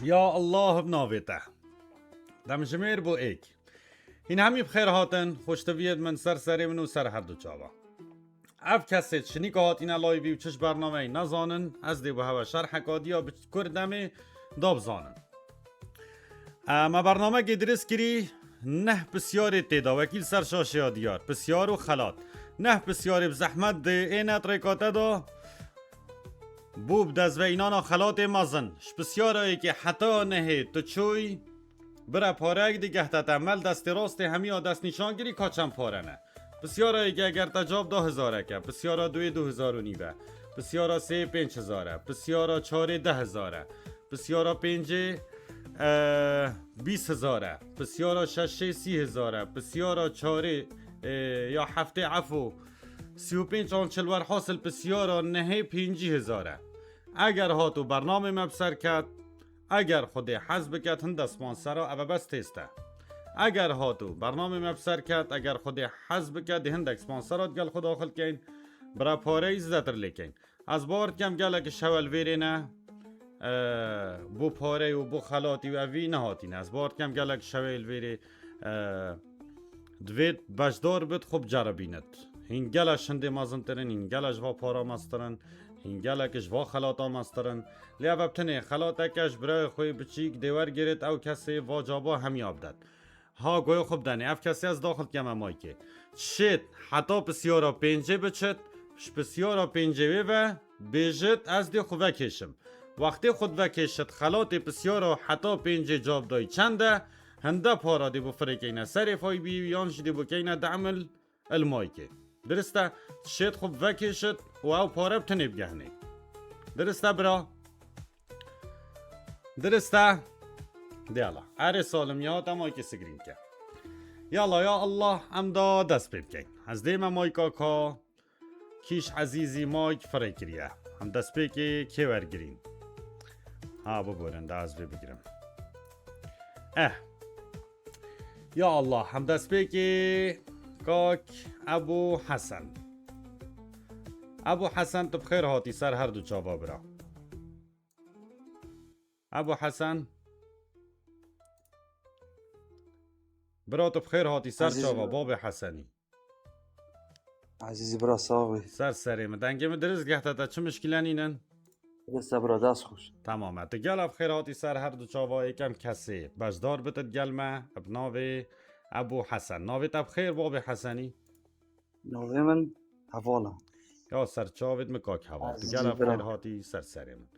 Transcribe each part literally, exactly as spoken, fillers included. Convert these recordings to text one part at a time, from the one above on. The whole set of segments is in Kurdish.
Ya Allah bi navê te. Demjimêr bo êk. Hîn hemî bi xêr hatin, xweştiviyêt min ser serê min û ser her du çava. Ev kesê çinîka hatîne layvî û çi ji bernameyê nezanin, ez dê bi hewe şerheka diya bi kurdemê da bizanin. E, me bernamekê dirist kirî, neh pisyarê tê da, wekî li ser şaşeya diyar, pisyar û xelat. Neh pisyarê bi zehmet dê êne di rêka te da, bû bi dezveyînana xelatê mezin. Ji pisyara yekê heta nehê tu çûyî, bire pareyek digehte te, me li destê rastê hemiya destnîşan kirî ka çend pare ne. Pisyara yekê eger te cab da hizarek e, pisyara duyê du hizar û nîv e, pisyara sê pênc hizar e, pisyara çarê deh hizar e, pisyara pêncê, e, bîst hizar e, pisyara şeşê sî hizar e, pisyara çarê, e, ya heftê efû sî û pênc an çil, werhasil pisyara nehê pêncî hizar e. Eger hat û bernamê me bi ser ket, eger Xwedê hez biket, hinde sponsera eve bes têst e. Eger hat û bernamê me bi ser ket, eger Xwedê hez biket, dê hindek sponsera digel xwe daxil keyn, bira pareyî zêdetir lê keyn. Ez bawer dikem gelek ji hewe li vêrê ne, e, bo pareyê û bo xelatî û evî nehatîne. Ez bawer dikem gelek ji hewe li vêrê, e, divêt beşdar bit, xwe biceribînit. Hîn gele ji hindê mezintir in, hîn gele ji va para mestir in, hîn gelek ji va xelata mestir in. Lê ev bi tenê xelateke ji birayê xwe yê biçîk dê wergêrêt, ew kesê va caba hemiya bidet. Ha, goya xwe bidenê. Ev kesê ez daxil dikeme maykê. Şêt heta pisyara pêncê biçit, ji pisyara pêncê wê ve bêjit, ez dê xwe vekêşim. Wextê xwe divekêşit, xelatê pisyara heta pêncê cab dayî çend e, hinde para dê bifirêkeyne serê faybî yan jî dê bikeyne deh mil il maykê. Dirist e, şêt xwe vekêşit û ew pare bi tenê bigehnê. Dirist e bira? Dirist e? Dê yala. Erê Salim ya, te maykê sigrîn ke. Yala ya Allah, em da dest pê bikeyn. Ez dê me mayka ka Kîş Ezîzî mayk firê kiriye. Em destpêkê kê wergirîn? Ha, biborin, da ez vê bigirim. Eh. Ya Allah, em destpêkê kak Ebû Hesen. Ebû Hesen, tu bi xêr hatî ser her du çava bira. Ebû Hesen. Bira, tu bi xêr hatî ser Ezîz çava, bira. Babê Hesenî. Ezîzî bira, sax bî. Ser serê min. Dengê min dirist gehte te, çi mişkîle nînin? Dirist e bira, dest xweş. Tamam e. Tu gela bi xêr hatî ser her du çava, êkem kesê beşdar bit digel me, bi navê Ebû Hesen. Navê te bi xêr, babê Hesenî? Navê min Heval e. Ya ser çavêt min kak Heval. Tu Ezîzî gela bi bira. Xêr hatî ser serê min.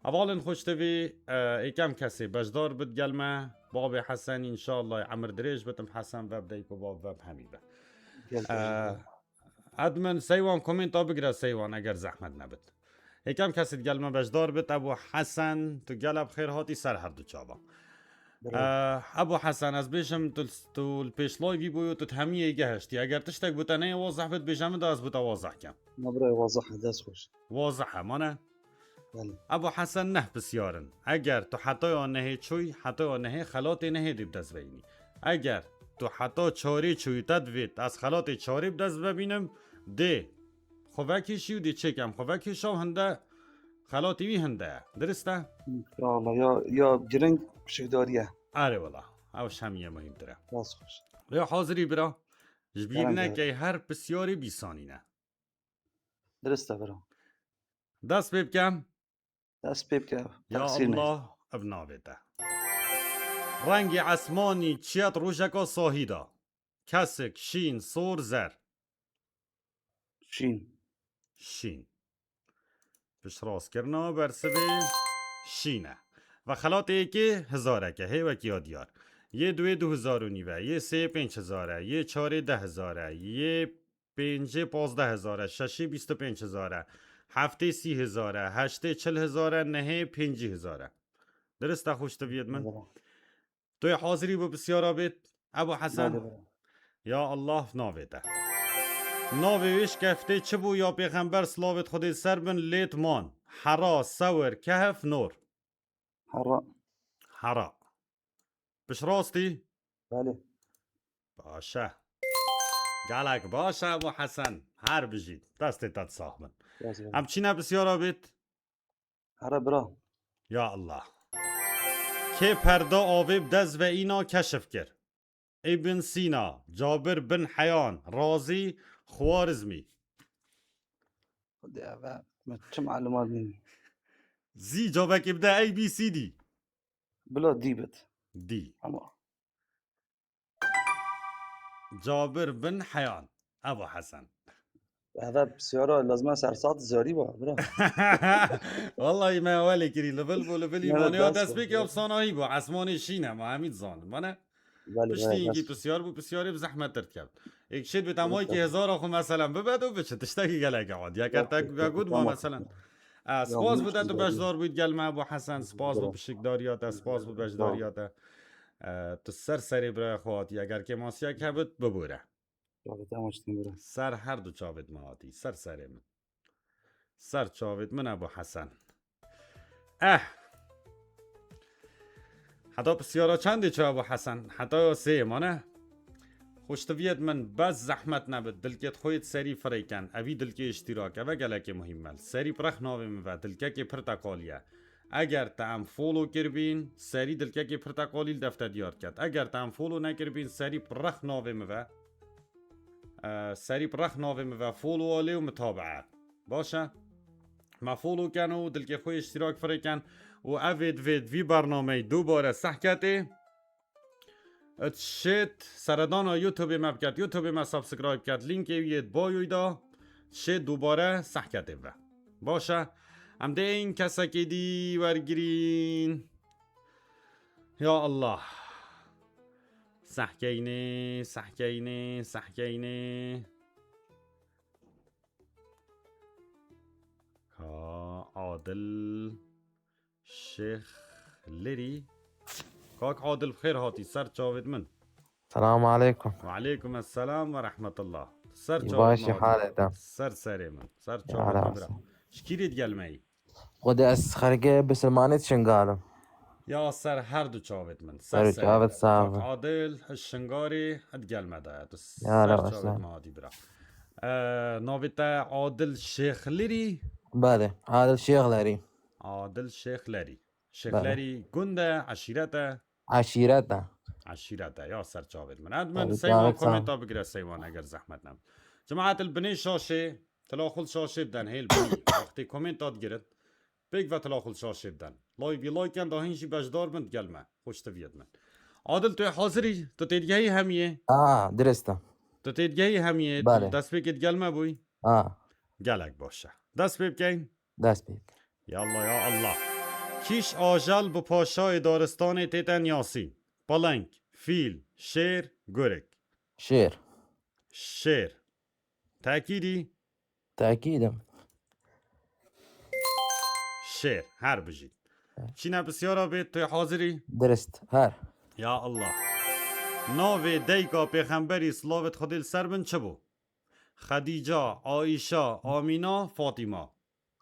Hevalên xweş tevî, e, êkem kesê beşdar bit digel me. Babê Hesenî, înşallah emir dirêj bitim Hesen ve bi dayik û bav ve bi hemî be. Gel E, bejin. Admin Seywan komenta bigire Seywan eger zehmet nebit. Êkem kesê digel me beşdar bit, Ebû Hesen, tu gela bi xêr hatî ser her du çava. Bira. E, Ebû Hesen, ez bêjim tu, tu li pêş layvî bûyî û tu hemiyê gehiştî. Eger tiştek bo te neyê wazeh bit, bêje min de ez bo te wazeh kem. Na bira, wazeh e, dest xweş. Wazeh e, mane? Belê. Ebû Hesen, neh pisyar in. Eger tu hetaya nehê çûyî, hetaya nehê xelatê nehê dê bi dest veyînî. Eger tu heta çarê çûyî, te divêt ez xelatê çarê bi dest vebînim, dê xwe vekêşî û dê çêkem xwe vekêşa û hinde xelatê wî hinde ye. Dirist e? Înşallah. Ya, ya giring şêdarî ye. Erê wela. Ew ji hemiyê muhîmtir e. Dest xweş. Rê hazirî bira. Ji bîr Kerem nekey, her pisyarê bîsanîne. Dirist e bira. Dest pê bikem. Dest pê bike. Ya Teqsîr ne. Allah, ev navê te. Rengê esmanî çiyet rojeka sahî da. Kesik, şîn, sor, zer. Şîn. Şîn. Piştrastkirina bersivê şîn e. Ve xelatê yekê hizarek e, hê wekî ya diyar. Yê duê du hizar û nîv e, yê sê pênc hizar e, yê çarê deh hizar e, yê pêncê pazdeh hezar e, şeşê bîst û pênc hezar e, heftê sî hezar e, heştê çil hezar e, nehê pêncî hezar e. Dirist e, xweştiviyêt min? Bira. Tu yê hazirî bo pisyara bêt, Ebû Hesen? Belê, bira. Ya Allah, navê te. Navê wê şikeftê çi bû ya Pêxember silavêt Xwedê ser bin lêt man? Hera, Sewir, Kehf, Nor. Hera. Hera. Pişt rastî? Belê. Baş e. Gelek baş e Ebû Hesen. Her bijî. Destê te sax bin. Dest bin. Em çîne pisyara bêt? Here bira. Ya Allah. Kê perda avê bi dest ve îna keşif kir? Ibn Sîna, Cabir bin Heyan, Razî, Xwarizmî. Xwedê eve, me çi malumat nîne. Zî cavekê bide A, B, C, D. Bila D bit. D. Ama. Cabir bin Heyan. Ebu Hesen. Eve pisyara lazim e ser saet zarî ba, bira. Wallahî me welê kirî, li vil bû, li vil. Ne, îmaniya dest pêkê bi sanahî bû, esmanê şîn e, ma hemî dizanin. Mane, belê, piştî belê, yekî pisyar bû, pisyarê bi zehmet derdikevt. Êk şêt bê, te mayîkî hezara xwe meselen bibet û biçe, tiştekî gelek e adi. Eger te got ma meselen. E, spas bide tu beşdar bûyî gel me, Ebu Hesen, spas bo pişikdariya te, spas bo beşdariya te. E, tu ser serê biraya xwe hatî, eger kêmasiyek hebit, bibûre. Çavêt te maçtî bira. Ser her du çavêt me hatî. Ser serê min. Ser çavêt min Ebu Hesen. Eh! Heta pisyara çendê çi Ebu Hesen? Heta ya sê mane? Xweştiviyet min bes zehmet nebit, dilkêt xwe yêt serî firêken. Evî dilkê iştîrak, eve gelekê muhîm e. Serî bi rex navê min ve, dilkekê pirteqalî ye. Eger te em follow kiribîn, serî dilkekê pirteqalî li defte diyar diket. Eger te em follow nekiribîn, serî bi rex navê min ve. E, serî bi rex navê min ve follow alê û mitabee. Baş e? Me follow ken û dilkê xwe yê iştîrak firêken û evêt vêt vî bernameyî dubare sehketê. It şêt seredana YouTubeê me biket, YouTubeê me subscribe ket, lînkê wî yê di bayoyî de, şêt dubare sehketê ve. Baş e? Em dê ên kesekê dî wergirîn. Ya Allah. Sehkeynê, sehkeynê, sehkeynê. Ka Adil Şêxlerî. Kak Adil, bi xêr hatî ser çavêt min. Selamu aleykum. Ve aleykum esselam ve rahmetullah. Ser çavêt min hatî. Ser serê min. Ser çavêt min bira. Ji kîrê digel me yî? Xwedê ez xelkê bisilmanê Şingal im. Ya ser her du çavêt min. Ser çavêt sağ ol. Kak Adil, Şingarê, digel me de ye. Tu ser çavêt min hatî bira. E, navê te Adil Şêxlerî? Belê, Adil Şêxlerî. Adil Şêxlerî. Belê. Şêxlerî gund e, eşîret e? Eşîret e. Eşîret e, ya ser çavêt min. Ed min seywan komenta bigire seywan eger zehmet nebit. Cemaet li binê şaşê, tila xwe li şaşê biden hêl binî. Wextê komenta digirin. Pêk ve tila xwe li şaşê biden. Lay bî lay ken, dahîn jî beşdar bin digel me. Xweştiviyet min. Adil, tu yê hazirî? Tu têdigehî hemiyê? A, dirist e. Tu têdigehî hemiyê? Belê. Destpêkê digel me bûyî? A. Gelek baş e. Dest pê bikeyn? Dest pê bikeyn. Yallah ya Allah. Kîş ajel bi paşayê daristanê tête niyasîn? Peleng, fîl, şêr, gurik. Şêr. Şêr. Tekîdî? Tekîd im. Şêr, her bijî. Çîne pisyara bê, tu hazirî? Dirist, her. Ya Allah. Navê dayika pêxemberî, silavêt Xwedê li ser bin, çi bû? Xedîca, Aîşa, Amîna, Fatîma.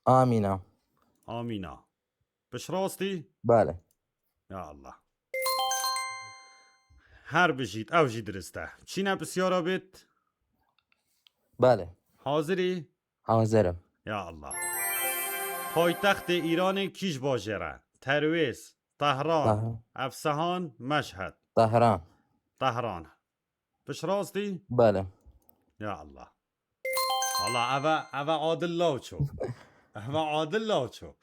Amîna. Amîna. Pişt rastî? Belê. Ya Allah. Her bijît, ew jî dirist e. Çîne pisyara bêt? Belê. Hazirî? Hazir im. Ya Allah. Paytextê Îranê kîj bajêr e? Terwêz, Tehran, Tehran. Efsehan, Meşhed. Tehran. Tehran. Pişt rastî? Belê. Ya Allah. Allah, eve, eve Adil law ço. Eve Adil law ço.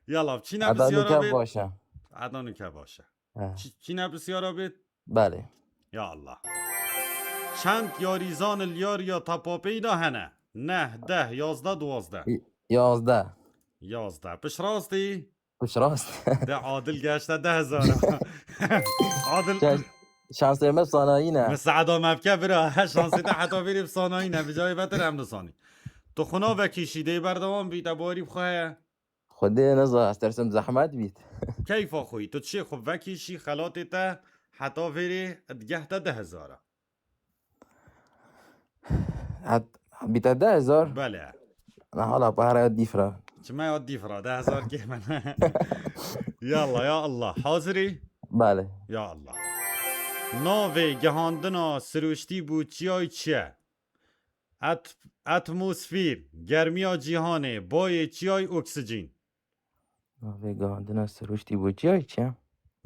Yala, çîne pisyara bê. Eda nûke baş e. Eda nûke baş e. He. Çî-, çîne pisyara bê. Belê. Ya Allah. Çend yarîzan li yariya tapa peyda hene? Neh, deh, yazdeh, duwazdeh. Y-, yazdeh. Yazdeh. Pişt rastî? Pişt rast. De Adil geşte deh hezar. Adil. Şans-, şansê me sanayî ne. Misaada me bike bira. He, şansê te heta vêrê bi sanayî ne. Bi cayê betir em disanî. Tu xwina vekişî dê berdewam bî, te bawerî bi xwe heye? Xwedê niza, ez tersim zehmet bît. Keyfa xwe yî. Tu çê xwe vekişî, xelatê te heta vêrê digeh te deh hezar e. Hat, bîte deh hezar? Belê. Na hala para dîfra. Çima ya dîfra? Deh hezar kê min. Yallah, ya Allah. Hazirî? Belê. Ya Allah. Navê gihandina siruştî bû çiyay çi ye? At-, atmosfîr, germiya cîhanê, bayê çiyay, oksijîn. Navê gihandina siruştî bû çiyay çi ye?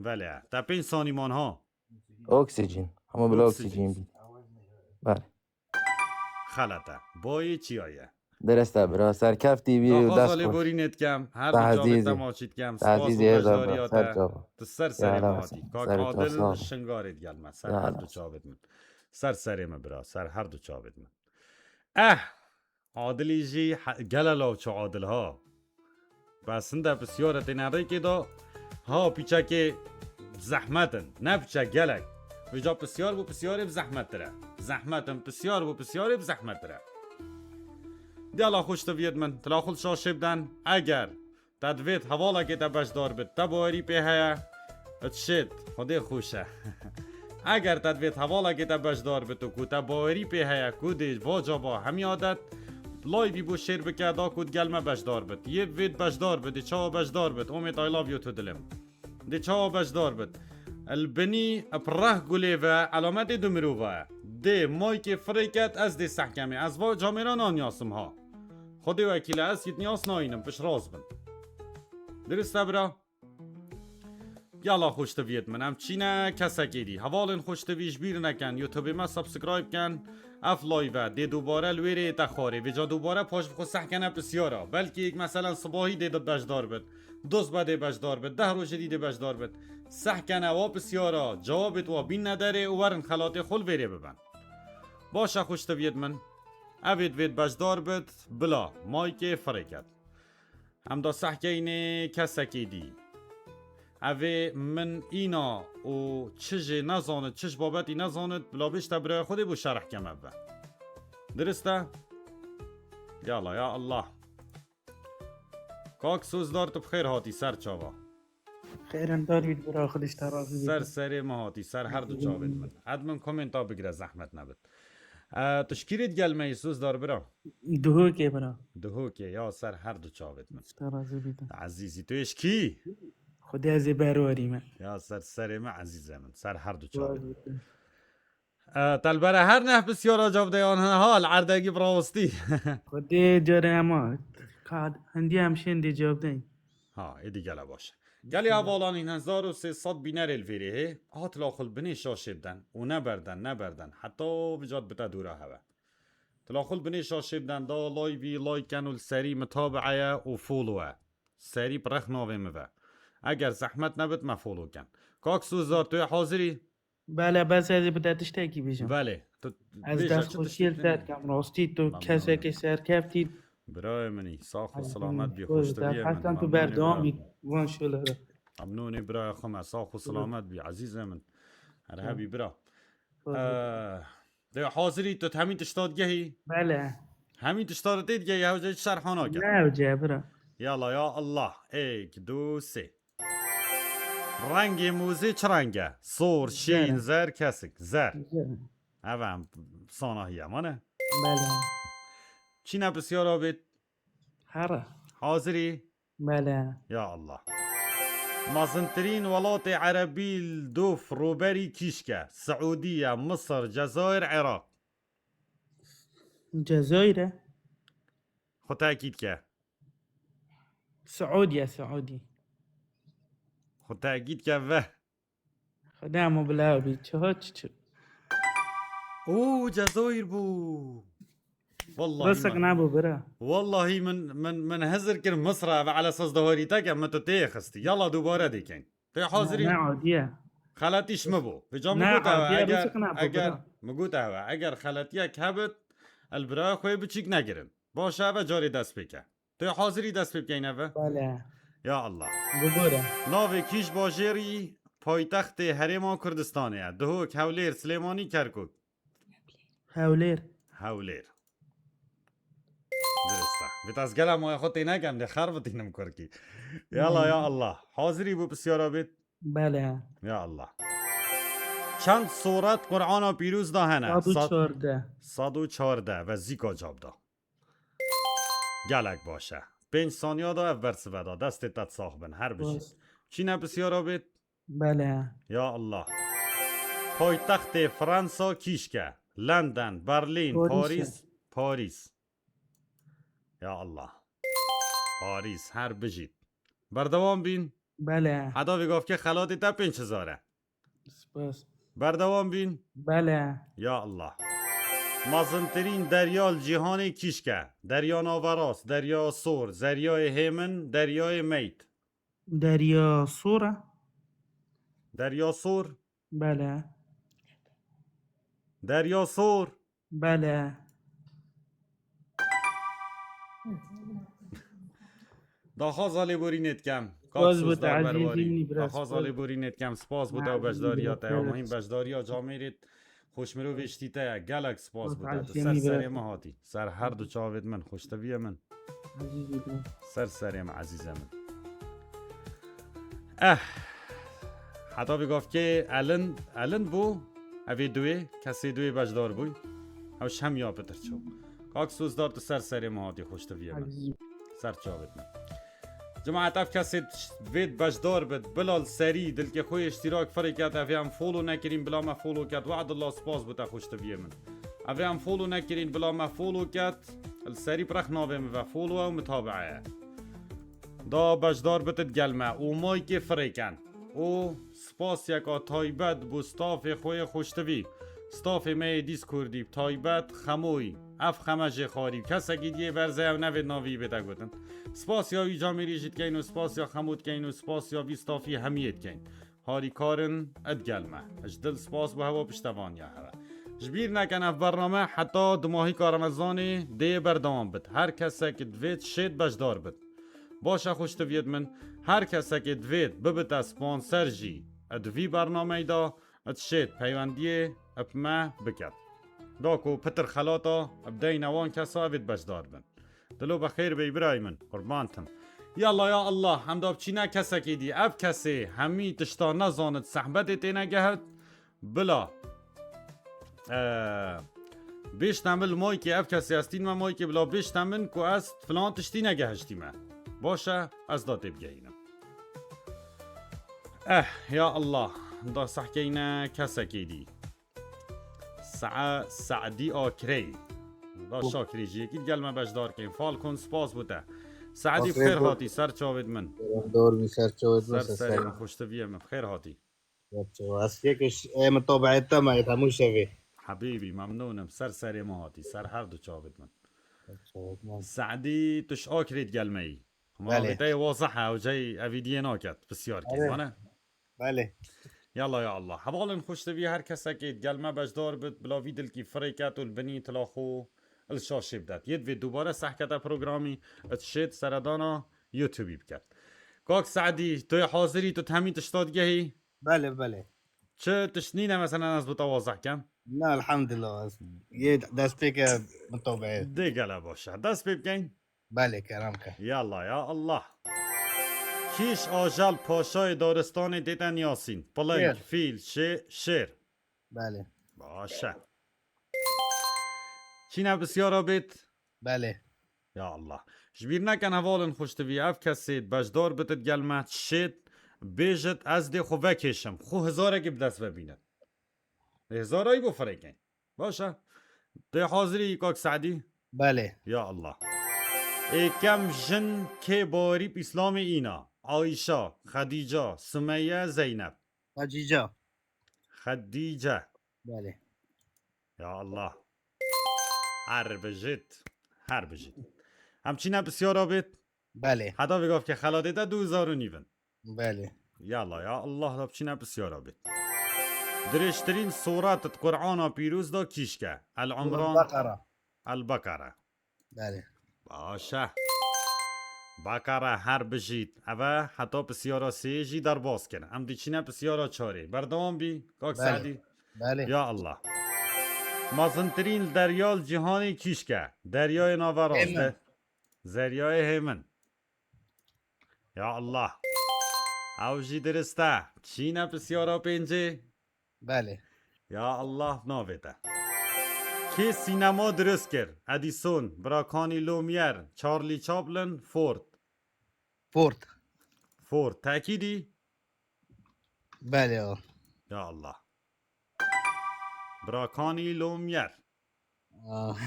Belê. Te pênc sanî man ha. Oksîjen. Hema bila Oksîjen. Oksîjen bî. Belê. Xelet e. Boyê çiya ye. Dirist e bira. Serkeftî bî û Daxwaza dest xweş. Lêborînê dikem. Her Te du çavê ezîzî. te maçî dikem. Te Spas ezîzî û hêza beşdarîya bira. Ser te. Çava. Tu ser serê Ya min Ravza. Hatî. Kak Serê çava Adil sağ ol. Şingarê digel me. Ser Ya her du Ravza. Çavê min. Ser serê min bira. Ser her du çavê min. Eh! Adilî jî he- gele lawço Adil ha. Bes hinde pisyare têne rêkê de ha piçekê zehmet in. Ne piçek gelek. Vêca pisyar bû pisyarê bi zehmettir e. Zehmet in pisyar bû pisyarê bi zehmettir e. Diyala xweş tiviyêt min. Tila xwe şaşê biden. Eger te divêt hevalekê te beşdar bit. Te bawerî pê heye. It shit. Xwedê xweş e. Eger te divêt hevalekê te beşdar bit û ku te bawerî pê heye ku dê va cava hemî adet layvî bo şêr bike da ku digel me beşdar bit. Yê vêt beşdar bit, dê çawa beşdar bit? Omêd I love you tu dilim. Dê çawa beşdar bit? Li binî pireh gulê ve elametê du mirova ye. Dê maykê firê ket ez dê sehkemê. Ez va camêra naniyasim ha. Xwedê wekîl e ez yit niyas nayînim, piştrast bin. Dirist e bira? Yala xweştiviyêt min. Em çîne kesekê dî. Hevalên xweştivî ji bîr nekin. YouTubeê me subscribe kin. Ev live e. Dê dubare li wêrê te xwarê. Vêca dubare paş bi xwe seh kene pisyara. Belkî yek meselen sibahî dê de beşdar bit. Doz be dê beşdar bit. Deh rojê dî dê beşdar bit. Seh kene wa pisyara. Cewabêt wa bînne derê û werin xelatê xwe li vêrê bibin. Baş e xweştiviyêt min. Evêt vêt beşdar bit. Bila. Maykê firê ket. Em da sehkeynê kesekê dî. Evê min îna û çi jê nezanit, çi ji babetî nezanit, bila bêjte birayê xwe dê bo şerh keme bibe. Dirist e? Yala, ya Allah. Kak Sozdar, tu bi xêr hatî ser çava. Xêrin dar bît bira, Xwedê ji te razî bît. Ser serê min hatî, ser her du çavên min. Ed min komenta bigire, zehmet nebit. E, tu ji kîrê digel me yî Sozdar bira? Duhokê bira. Duhokê, ya ser her du çavên min. Ji te razî bît. Ezîzî, tu yê ji kî? Xwedê ez ê berwarî me. Ya ser serê min ezîzê min, ser her du çavên min. E, te li bere her neh pisyara cavdeyan hene ha, li erdegî bi rawestî. Xwedê carê hema. Ka hindî em şên dê cavdeyî. Ha, êdî gele baş e. Gelê hevalan hîn hezar û sê sed bînerê li vêrê hê, ha tila xwe li binê şaşê biden û neberden, neberden, heta bicat bite dûra hewe. Tila xwe li binê şaşê biden, da layvî like ken û li serî mitabi'e ye û follow e. Serî bi rex navê min ve. Eger zehmet nebit me follow ken. Kak Sozdar, tu yê hazirî? Bele, bes ez ê bi te tiştekî bêjim. Belê. Tu Ez bêje, çi destxweşiyê tiştekî li te hene? Dikim. Rastî tu Memnûn kesekê im. Serkeftî. Birayê min î, sax û silamet bî, xweştiviyê min. Hestan tu berdewam bî van şolere. Memnûn î birayê xwe me, sax û silamet bî, ezîzê min. Her hebî bira. Xweş bî. Eh, de hazirî tu hemî tişta digehî? Bele. Hemî tişta tê digehî, hewce hiç şerha nake. Ne hewce bira. Yala ya Allah. Êk, du, sê. Rengê mûzê çi reng e? Sor, şîn, zer, kesik. Zer. Zer. Ev em sanahiye mane. Bele. Çîne pisyara bêt? Here. Hazirî? Bele. Ya Allah. Mezintirîn welatê erebî li dûf rûberî kîşk e? Siûdiye, Misir, Cezayir, Iraq. Cezayir e. Xwe tekîd ke. Siûdiye, Siûdî. Xwe tekîd ke ve. Xwedê hemû bila bî. Çi ha çi çi. Oo, Cezayir bû. Wallahî Risik min, nebû bira. Wallahî min, min, min hizir kir Misra ve ala saz dawarî te ke min tu tê xistî. Yala dubare dêkeyn. Tê hazirî? Ne, ne, adiye. Xeletî ji min bû. Vêca min Ne, gote hewe, adiye, eger, risik nebû, eger, bira. Min gote hewe, eger xeletiyek hebit, el biraya xwe yê biçîk negirin. Baş e, eve carê dest pê ke. Tê hazirî dest pê bikeyn eve? Bele. Ya Allah. Bibore. Navê kîj bajêrî paytextê Herêma Kurdistanê ye? Duhok, Hewlêr, Silêmanî, Kerkûk. Hewlêr. Hewlêr. Dirist e. Vêt ez gela maya xwe tê nekem, dê xer bitînim kurkî. Yala ya Allah. Hazirî bû pisyara bêt? Bele. Ya Allah. Çend soret Qur'ana Pîroz da hene? Sed û çardeh. Sed û çardeh ve zîka cab da. Gelek baş e. Pênc saniya da ev bersive da. Destê te sax bin. Her bijî. Baş. Çîne pisyara bêt? Bele. Ya Allah. Paytextê Fransa kîşk e? London, Berlin, Parîs e. Parîs, Parîs. Ya Allah. Parîs, her bijît. Berdewam bîn. Bele. Heta vê gavkê xelatê te pênc hezar e. Spas. Berdewam bîn. Bele. Ya Allah. Mezintirîn derya li cîhanê kîşk e? Derya Naverast, Derya Sor, Zeryayê Hêmin, Deryayê Meyt. Derya Sor e? Derya Sor. Bele. Derya Sor. Bele. Daxwaza lêborînê dikem. Kak Spas bo te Sozdar Berwarî. Ezîzî min, biraz Daxwaza spas. Lêborînê dikem. Spas bo te û Ezîzî beşdariya te. Biraz Muhîm beşdariya camêrê xweşmir û vêştî te ye. Gelek spas bo te. Tu ser serê min hatî. Ser her du çavêt min, xweştiviyê min. Ezîzî min. Ser serê min, ezîzê min. Eh. Heta vê gavkê elind, elind bû. Evê duê, kesê duê beşdar bûy. Ew ji hemiya pitir çû. Kak Sozdar, tu ser serê min hatî, xweştiviyê min. Ezîzî. Ser çavêt min. Cemaet, ev kesê divêt beşdar bit, bila li serî dilkê xwe yê iştîrak firê ket, evê em follow nekirîn, bila me follow ket. We'dillah, spas bo te, xweştiviyê min. Evê em follow nekirîn, bila me follow ket, li serî bi rex navê min ve follow e û mitabi'e ye. Da beşdar bitit gel me û maykê firêken. Û spasiyeka taybet bo stafê xwe yê xweştivî. Stafê me yê Discordî, bi taybet Xemoyî. Ev Xeme jê xwarî. Kesekî diyê berze ew nevê navî bête gotin. Spasiya wî camêrî jî dikeyn û spasiya Xemo dikeyn û spasiya vî stafî hemiyê dikeyn. Harîkar in, ed gel me. Ji dil spas bo hewa piştevaniya hewe. Ji bîr nekin ev bername heta dumahîka Remezanê dê berdewam bit. Her kesek divêt şêt beşdar bit. Baş e xweştiviyêt min, her kesek divêt bibite sponsor jî di vî bernameyê de, di şêt peywendiyê bi me biket. Da ku pitir xelata bideyne wan kesa evêt beşdar bin. Dilo bi xêr bey birayê min, qurbantim. Yalla ya Allah, em da biçîne kesekê dî. Ev kesê hemî tişta nezanit, sehbetê têne gehit. Bila, e, bêşte min li maykê, ev kesê ez tîn me maykê, bila bêşte min ku ez filan tiştî negehiştîme. Baş e, ez da têbigehînim. Eh, ya Allah, da sehkeyne kesekê dî. Sa-, Saedî Akrey. Da Şakrê jî yekî gel me beşdar kên. Falcon, spas bo te. Saedî, bi xêr hatî, ser çavêt min. Dor bî, ser çavêt min, ser serê min, xweştiviyê min, bi xêr hatî. Ser çav-, ez fêkiş, ê min tabiet te me, hemû şevê. Hebîbî, memnûnim. Ser serê min hatî, ser her du çavêt min. Ser çavêt min. Saedî, tu ji Akrê digel me yî. Belê. Mavê te yê wazeh e, ew cey evîdiyê naket, pisyar kê, Belê. Wane? Belê. Yalla ya Allah. Hevalên xweştivî, her kesekê digel me beşdar bit, bila vî dilkî firê ket û li binî tila xwe li şaşê bidet. Yê divê dubare sehkete programî, di şêt seredana YouTubeî biket. Kak Saedî, tu yê hazirî, tu hemî tişta digehî? Belê, belê. Çi tişt nîne, meselen ez bo te wazeh kem? Na, elhamdülillah. Yê destpêke mitobe. Dê gele baş e. Dest pê bikeyn? Belê, kerem ke. Yalla ya Allah. Kîş Ajal Paşayê Daristanê tête niyasîn. Piling, Şêr. Fîl, şê-, şêr. Belê. Baş e. Çîne pisyara bêt? Belê. Ya Allah. Ji bîr nekin hevalên xweştivî, ev kesê beşdar bitit gel me, şêt, bêjit ez dê xwe vekêşim. Xwe hizarekê bi dest ve bînit. Hezarayî bo firêkên. Baş e. Tê hazirî kak Saedî? Belê. Ya Allah. Êkem jin kê barî bi Îslamê îna? Ayşa, Xedîca, Sumeyye, Zeynep. Xedîca. Xedîce. Belê. Ya Allah. Her bijit. Her bijit. Em çîne pisyara bêt? Belê. Heta vê gavkê xelatê te du hezar û nîv in. Belê. Yala ya Allah da biçîne pisyara bê. Dirêjtirîn soret di Qur'ana pîroz de kîşk e? El Imran. Beqera. El Beqera. Belê. Baş e. Beqera her bijît. Eve heta pisyara sê jî derbas kir. Em diçîne pisyara çarê. Berdewam bî, kak Belê. Saedî. Belê. Ya Allah. Mezintirîn derya li cîhanê kîşk e? Deryayê Naverast. Hêmin. De-, Zeryayê Hêmin. Ya Allah. Ew jî dirist e. Çîne pisyara pêncê? Belê. Ya Allah, navê te. Kê sînema dirist kir? Edison, Birakanî Lumière, Charlie Chaplin, Ford. Ford. Ford. Tekîdî? Belê, o. Ya Allah. Birakanî Lumière. Ah.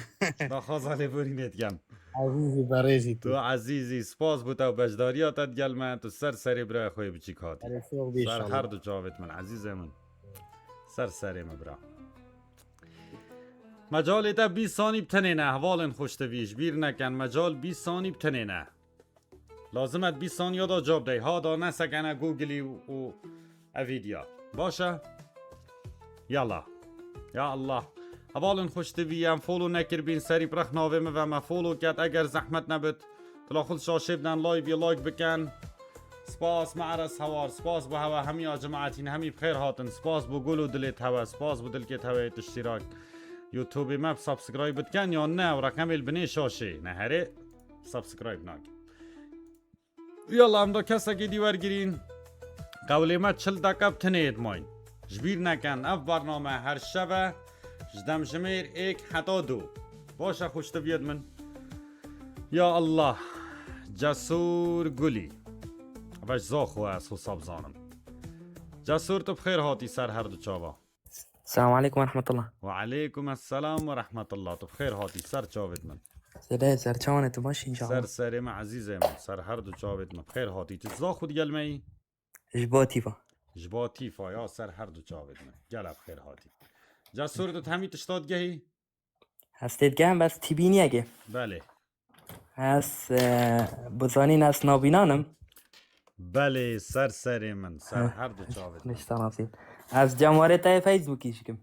Daxwaza lêborînê dikem. Ezîzî berêzî tu. Tu ezîzî, spas bo te û beşdariya te digel me, tu ser serê birayê xwe yê biçîk hatî. Erê, sor bî Ser inşallah. Her du çavêt min, ezîzê min. Ser serê min bira. Mecalê te bîst sanî bi tenê ne, hevalên xweştivî, ji bîr nekin, mecal bîst sanî bi tenê ne. Lazim e di bîst saniya de cab dey. Ha da nesekene Googleî û, û ev vîdya. Baş e? Yala. Ya Allah. Hevalên xweştivî, em follow nekiribîn, serî bi rex navê min ve me follow ket. Eger zehmet nebit, tila xwe li şaşê biden, live-ê like bikin. Spas, me eres hewar, spas bo hewe hemiya cemaetîn, hemî bi xêr hatin. Spas bo gul û dilê hewe, spas bo dilkê hewe yê tiştîrak. YouTube-ê me bi subscribe bitken yan ne, ew reqemê li binê şaşê. Ne herê subscribe nakin. Yalla, em da kesekê dî wergirîn. Qewlê me çil deqe bi tinê yê dimayîn. Ji bîr nekin, ev bername her şev e, ji demjimêr êk heta du. Baş e, xweştiviyêt min. Ya Allah, Cesûr Gulî. Ve ji Zaxo ez xwe sab zanim. Cesûr, tu bi xêr hatî ser her du çava. Selamu aleykum ve rahmetullah. Ve aleykum esselam ve rahmetullah. Tu bi xêr hatî ser çavêt min. Sede ser çawanê, tu baş inşallah. Ser serê me, ezîzê min. Ser her du çavêt min. Bi xêr hatî. Tu Zaxo digel me yî? Ji bo tîfa. Ji bo tîfa ya, ser her du çavêt min. Gelek bi xêr hatî. Cesûr, tu hemî tişta digehî? Ez tê digehim, bes tîbîniyekê. Belê. Ez, e, bizanîn ez nabînan im. Belê, ser serê min, ser her du çavêt min. Nişta nasîb. Ez cemwarê te yê Facebookî jî kim.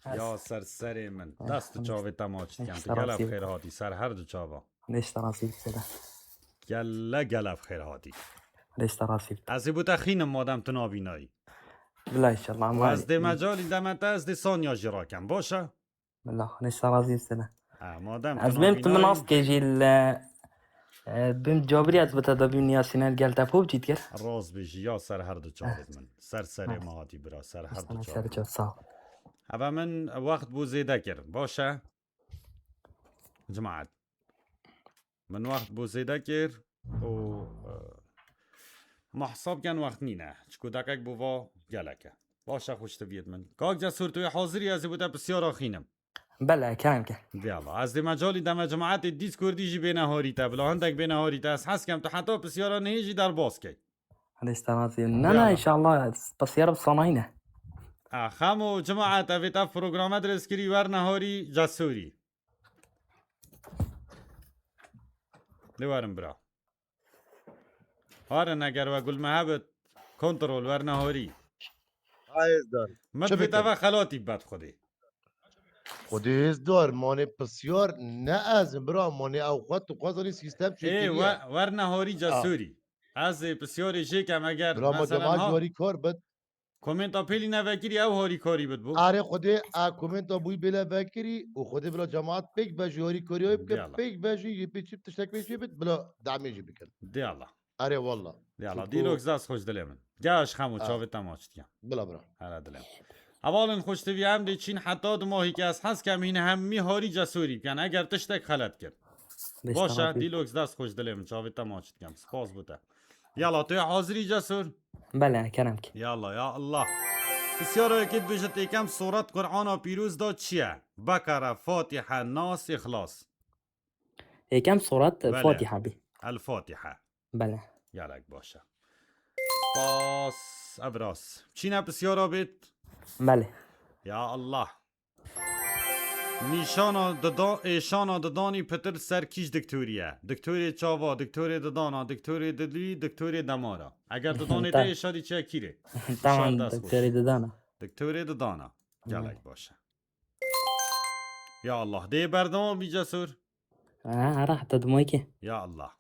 Ez- Ya ser serê min. Eh, Dest û çavê te maç dikem. Tu nişta gelek nasîb. Xêr hatî, ser her du çava. Nişta nasîb sede. Gele gelek xêr hatî. Nişta nasîb. Ez ê bo te xînim madem tu nabînayî. Bila inşallah. Ez dê mecalî deme te, ez dê sanya jî rakem. Baş e? Bila, nişta razî sene. Ha, madem tu Ez bêm tu min nabînayî. Nas ke jî le, e, bim cabirî ez bi te de bîm niyasîne gel te pop cît kir. Rast bêjî, ya ser her du çavêt min. Ser serê me hatî bira, ser her du çavêt. Ser çav sağ ol. Eve min wext bû zêde kir. Baş e? Cemaet. Min wext bû zêde kir û, e, ma hesab ken wext nîne. Çiku deqek bû va gelek e. Baş e, xweştiviyêt min. Kak Cesûr, tu yê hazir î, ez ê bo te pisyara xînim. Bele, kerem ke. Diyala. Ez dê mecalî deme cemaetê Discordî jî bêne harî te. Bila hindek bêne harî te. Ez hez kem tu heta pisyara nehê jî derbas key. Hadi işte razı. Ne ne inşallah pisyara bi sanayî ne. A, Xemo cemaet, evê te programe dirêz kirî, werne harî Cesûrî. Lê werin bira. Harin eger we gul me hebit, kontrol werne horî. Hayêzdar. Min Çi divê te bikim? Ve xelatî bibet xwedê. Xwedê hêzdar, manê pisyar ne ez im, bira, manê ew xwe tu xwe zanî sîstem Ê, çêkiriye. We, werne horî Cesûrî. Ez ê pisyarê jê kem eger Bira, ma mesela cemaat ha, yarî kar bit. Komenta pêlî nevekirî ew harîkarî bit bû. Arê Xwedê a komenta bûyî bêle vekirî û Xwedê bila cemaat pêk ve jî harîkarî wê bike, Diyala. Pêk ve jî yê pê çi tiştek pê çê bit bila demê jî bikin. Diyala. Arê walla. Diyala. Dîlok zas xweş dilê min. Gel ji xem û çavê te maç dikin. Bila bira. Hele dilê min. Hevalên xweş tivî em dê çîn heta du mahî ke ez hez kem hîn hemî harî Cesûrî bikin. Eger tiştek xelet kir. Baş e, Dîlok zas xweş dilê min. Çavê te maç dikin. Spas bo te. Yala, tu yê hazirî Cesûr? Bele, kerem ki. Yala, ya Allah. Pisyara yekê dibêje têkem sorat Qur'ana pîroz da çi ye? Bekara, Fatiha, Nas, Îxlas. Yêkem sorat Bele. Fatiha bî. El Fatiha. Bele. Gelek baş e. Spas, ev rast. Çîne pisyara bêt? Bele. Ya Allah. Nîşana didan, êşana didanî pitir ser kîj diktorî ye? Diktorê çava, diktorê didana, diktorê dilî, diktorê demara. Eger didanê te êşa dî çi ye kîrê? Tamam, diktorê didana. Diktorê didana. Gelek baş e. Ya Allah. Dê berdewam bî Cesur. Ha, ara heta dimayke. Ya Allah.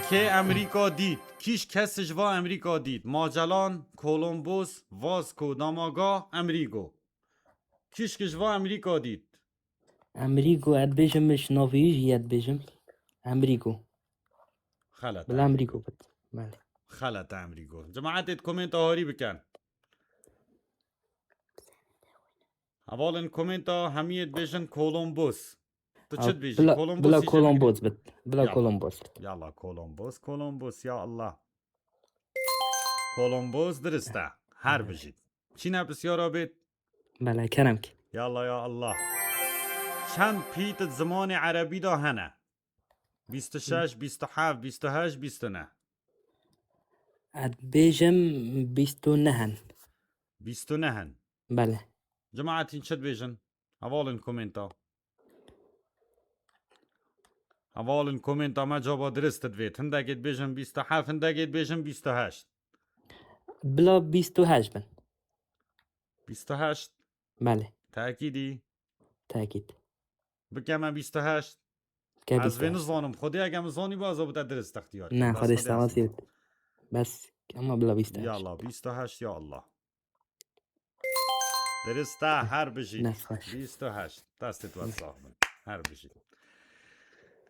Kê Emerîka dît? Kîş kes ji va Emerîka dît? Magellan, Kolombos, Vasco da Gama, Amerigo. Kîşk ji va Emerîka dît? Amerigo, ez dibêjim ji navê wî jî ez dibêjim Amerigo. Xelet. Bila Amerigo bit. Belê. Xelet Amerigo. Cemaetê di komenta harî bikin. Hevalên komenta hemiyê dibêjin Kolombos. Tu çi dibêjî? Kolombos. Bila Kolombos bit. Bila Kolombos. Yalla Kolombos, Kolombos ya Allah. Kolombos dirist e. Her bijît. Çîne pisyara bêt? Bele, kerem ki. Yalla ya Allah. Çend pît di zimanê erebî de hene? Bîst û şeş, bîst û heft, bîst û heşt, bîst û neh. Ez bêjim bîst û neh in. Bîst û neh in. Belê. Cemaet hîn çi dibêjin? Hevalên komenta. Hevalên komenta me caba dirist divêt. Hindekê dibêjin bîst û heft, hindekê dibêjin bîst û heşt. Bila bîst û heşt bin. Bîst û heşt. Belê. Tekîdî. Tekîd. Bikeme bîst û heşt. Ke Ez bîst û heşt. Vê nizanim. Xwedê ege min zanî ba ez ê bide dirist extiyar. Ne, Xwedê sewasî bit. Bes, ama bila bîst û heşt. Ya Allah, bîst û heşt ya Allah. Dirist e, her bijî. Dest xweş. Bîst û heşt. Destê we sax bin. Her bijî.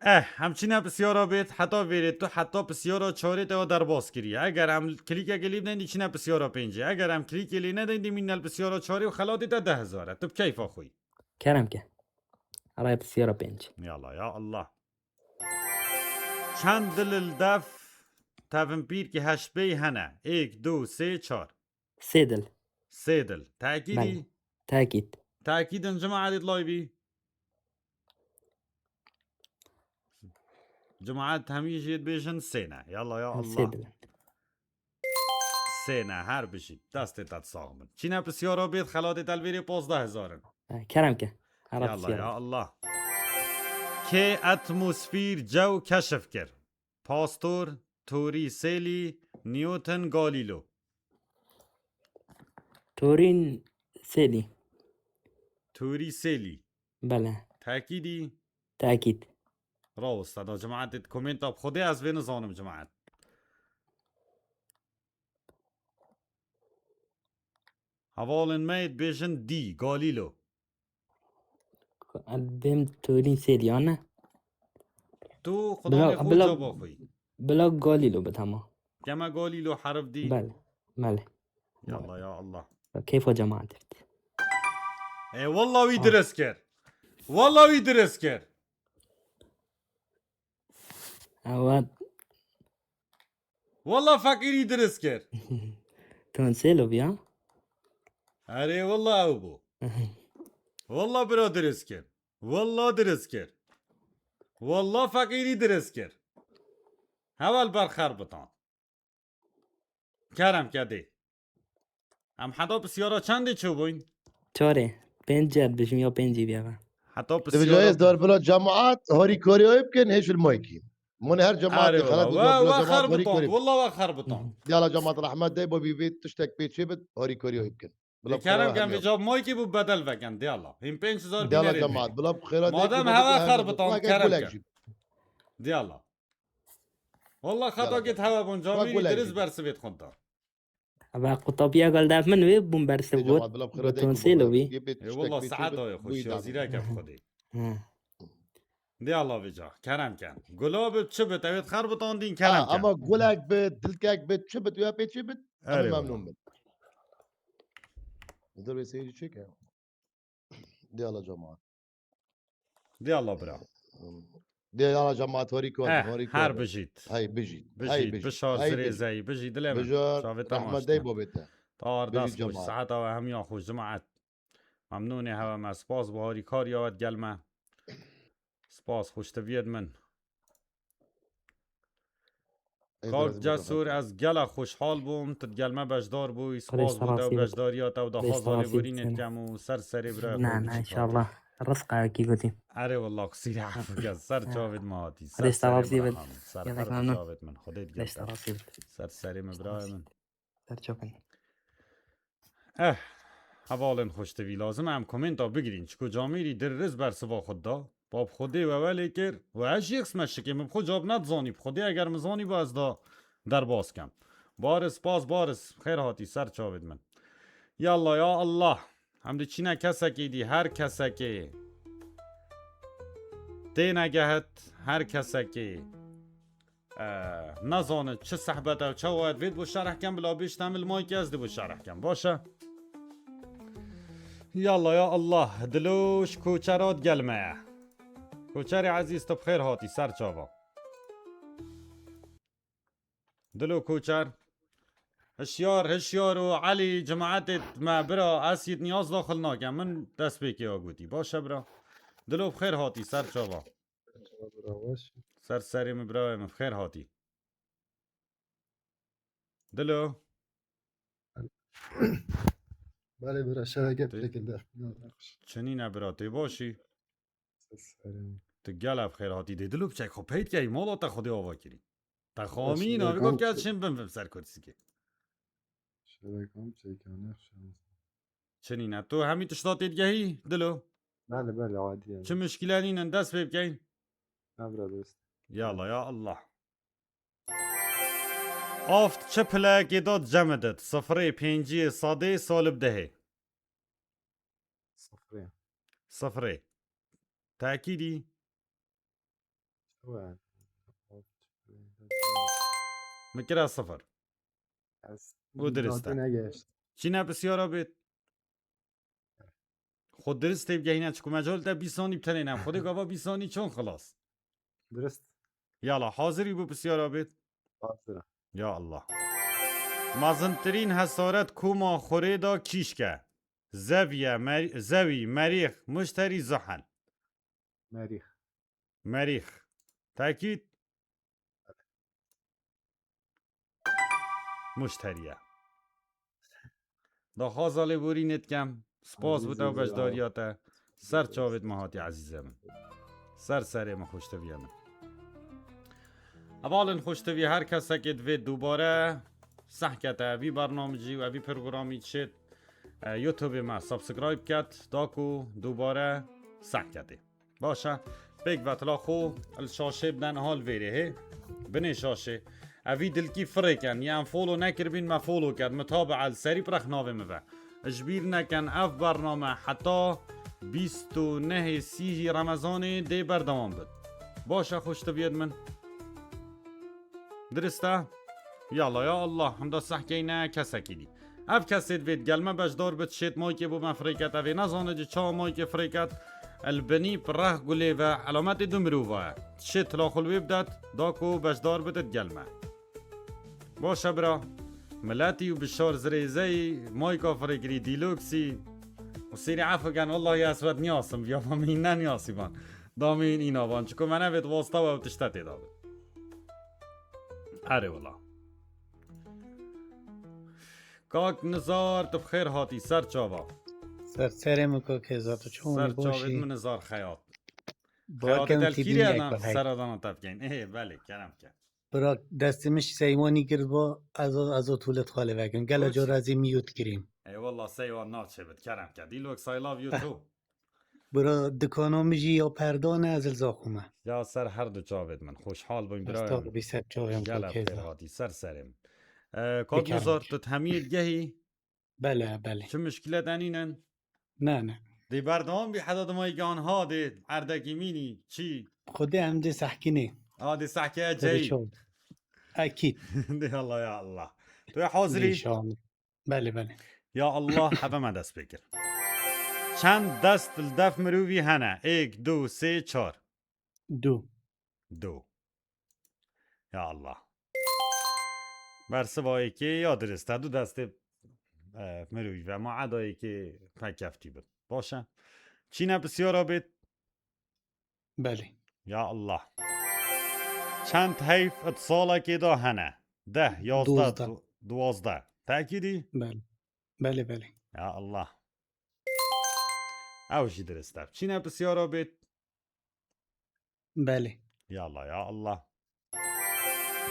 Eh, em çîne pisyara bêt, heta vêrê tu, heta pisyara çarê te derbas kiriye. Eger em klîkekê lê bidin, dî çîne pisyara pêncê. Eger em klîkê lê nedin, dî mînel pisyara çarê û xelatê te deh hezar e. Tu bi keyfa xwe yî. Kerem ke. Araya pisyara pênc. Yala, ya Allah. Çend dil li def tevin pîrkî heşt pêy hene? Êk, du, sê, çar. Sê dil. Sê dil. Tekîdî? Belê. Tekîd. Tekîdin cemaetê live bî. Cemaet hemî jê dibêjin sê ne. Yalla ya Allah. Sê dil. Sê ne, her bijî. Destê te sax bin. Çîne pisyara bêt, xelatê te li vêrê pazdeh hezar in. Eh, kerem ke. Hera Yalla pisyara. Ya Allah. Kê etmosfîr cew keşif kir? Pastor, Torî Sêlî, Newton, Galîlo. Torîn Sêlî. Torî Sêlî. Bele. Tekîdî? Tekîd. Rawista da cemaetê komenta bi Xwedê ez vê nizanim cemaet. Hevalên me yê dibêjin dî, Galîlo. Bêm Torîn Sêlî, ya ne? Tu Bila, xudanê xwe bila, caba xwe yî. Bila Galîlo bit hema. Keme Galîlo herif dî. Bele, bele. Ya Allah, ya Allah. Keyfa cemaet bit. E, wallah wî Ha. dirist kir. Wallah wî dirist kir. Evet. Wallah feqîrî dirist kir. Tonselo ya. Erê wallah ew bû. Wallah bira dirist kir. Wallah dirist kir. Wallah feqîrî dirist kir. Heval ber xerbitan. Kerem ke dê. Em heta pisyara çendê çûbûyn? Çarê. Pênc cer bijim ya pêncî biya ve. Heta Divê pisyara cayê ez dar bila cemaat harîkariyê bikin, hêj li maykî. Mone her cemaat Erê xelat wala. Bila Wa, wa cemaat xerbitan. Harîkarî. Wala wa xerbitan. Diyala cemaat rahmet dey, bo bî vê tiştek pê çê bit, harîkariyê bikin. Bila Kerem ken vê cab maykî bû bedel veken, diyala. Hîn pênc hezar Diyala bînerê cemaat, bila xêra dey, Madem bila hewa xerbitan, kerem ken. Diyala. Wala xeta git hewa bûn camîrî diriz bersivêt xwinta. Eva qutabiya gel def min wê bûn bersiv got. Got hon sêlo wî. E wala saet ayê xwe şiya zîrek ev xwedê. Dê Allah vêca. Kerem ken. Gula bit çi bit? Ewêt xerbitandîn kerem ken. Ama gulek bit, dilkek bit, çi bit? Wê pê çi bit? Em memnûn bin. Dur vê seyirci çek ya. Dê Allah cemaat. Dê Allah bira. Dê Allah cemaat harî kar, eh, harî kar. Her bijît. Hey bijît. Bijît, bişar zirê zeyî, bijî dilê min. Bijar, rahmet dey bobê te. Tar dest xweş, saeta we hemiya xweş cemaat. Memnûnê hewe me, spas bo harîkariya we digel me. Spas xweştiviyê min. Kak Cesûr, ez gelek xweşhal bûm, tu digel me beşdar bûyî, spas bo te û beşdariya te û daxwaza lêborînê dikem û ser serê birayê xwe. Na, na, înşallah. Rizqa wekî gotî. Erê wallah, qisîrê efû ke, ser çavêt me hatî. Ser serê bira min. Ser her çavêt min. Xwedê digel te. Ser serê min birayê min. Ser çavên. Eh, hevalên xweştivî, lazim e em komenta bigirîn, çiko camêrî dir riz bersiva xwe da. Bab Xwedê we welê kir, we ez jî qisme şikê, min bi xwe cab nedizanî, bi Xwedê eger min zanî ba ez da derbas kem. Baris, spas, Baris, xêr hatî ser çavêt min. Yalla ya Allah, em diçîne kesekê dî, her kesekê. Têne gehet, her kesekê. Eh, nezane çi sehbet e, çawa ye, divêt bo şerh kem, bila bêjte min li maykê ez dê bo şerh kem. Baş e? Yalla ya Allah, Dilo ji Koçera digel me ye. Koçerê ezîz, tu bi xêr hatî, ser çava. Dilo Koçer. Hişyar, hişyar û Elî, cemaetê me bira, ez yê niyaz daxil nakem. Min destpêkê ya gotî. Baş e bira. Dilo bi xêr hatî, ser çava. Bira, baş. Ser serê min birayê min, bi xêr hatî. Dilo. Belê bira, şeveke Te- pêkinde. Çinî ne bira, tê başî? Ser serê min. Tu gel ev xêr hatî dê. Dilo, biçek xwe peyt key, mala te Xwedê ava kirî. Te xamî Şeveke navê got ke çi- çin bin vim ser kursîkê. Şevekam çêkane xşan. Çinî ne. Tu hemî tişta tê digehî, Dilo? Belê, belê, adî ye. Çi muşkîle nînin, dest pê bikeyn? Na bira, dest. Yala, ya Allah. Aft çi pilekê da cemidit? Sifrê, pênciyê, sedê, salib dehê. Sifrê. Sifrê. Tekîdî? Çawa? Min kira sifir. Ez Û dirist e. Negeşt. Çî ne pisyara bêt? Xwe dirist tê bigehîne, çiku mecal te bîst sanî bi tenê ne. Xwedê gava bîst sanî çon xilas? Dirist. Yala, hazirî bo pisyara bêt? Hazir e. Ya Allah. Mezintirîn hesaret koma xurê da kîşk e. Zeviye, mer-, zewî, merîx, muşterî, zuhel. Merîx. Merîx. Tekîd? Muşteriye. Daxwaza lêborînê dikem. Spas bo te û beşdariya te. Ser çavêt me hatî ezîzê min. Ser serê min, xweştiviya min. Hevalên xweştivî, her kesekê divê dubare sehkete evî bernamecî û evî programî çêt, e, YouTubeê me subscribe ket, da ku dubare sehketê. Baş e. Pêk ve tila xwe li şaşê biden hal vêrê hê. Binê şaşê. Evî dilkî firêken. Yê em follow nekiribîn, me follow ket. Mutabi'a li serî bi rex navê min ve. Ji bîr neken, ev bername heta bîst û nehê sîhî Remezanê dê berdewam bit. Baş e, xweştiviyêt min. Dirist e? Yala ya Allah, hemda sehkeyne kesekî dî. Ev kesê divê digel me beşdar bit, şêt maykê bo me firêket, evê nezane ci çawa maykê firêket, el binî pirrex gulê ve elametê du mirova ye. Şêt tila xwe li wê bidet, da ku beşdar bit digel me. Baş e bira, miletî û bişar zirêzeyî, mayka firêkirî, dîloksî û sêrî efû ken, wellahî ez we niyasim, viya me mîn ne niyasî ban. Damîn îna ban, çiko me nevêt wasta we û tişte tê da bit. Erê wela. Kak Nizar, tu bi xêr hatî, ser çava. Ser serê min kak Hêza, tu çawan Ser çavêt başî? Min Nizar Xeyat. Xeyatê Bakem telkîrê tîbînê na kay. Seradana te bikeyn. Ê, belê, kerem ke. Bira, destê min ji seywanî girtibû, ez o, ez o tulet xalê vekim. Gela Boş. Cara ez ê miyût kirîm. Ey wallah, seywan naçê bit, kerem ke. Dîlok, I love you too. Bira, dikana min jî ya perdan e, ez li zaxo me. Ya ser her du çavêt min. Xoşhal bûn, birayê min. Estağfurullah, ser çavê min. Gel ev xêr hatî, ser serê min. Ee, Kak Nizar, tu hemiyê digehî? Belê, belê. Çi muşkîlet enînin? Ne, ne. Dê berdewam bî heta dimayî gihan ha dê erdekî mînî çî? Xwedê em dê sehkînê. Ha dê sehkeye ceyî. Ekîd. Dê Allah ya Allah. Tu yê hazirî? Belê, belê. Ya Allah, heve me dest pê kir. Çend dest li def mirovî hene? Êk, du, sê, çar. Du. Du. Ya Allah. Bersiva yekê ya dirist e. Du destê, e, mirovî ve ma eda yekê pek keftî bin. Baş e. Çîne pisyara bêt? Belê. Ya Allah. Çend heyf di salekê de hene? Deh, yazdeh, Duwazdeh. du-, duwazdeh. Tekîdî? Belê. Belê, belê. Ya Allah. Ew jî dirist e. Çîne pisyara bêt? Belê. Yala ya Allah.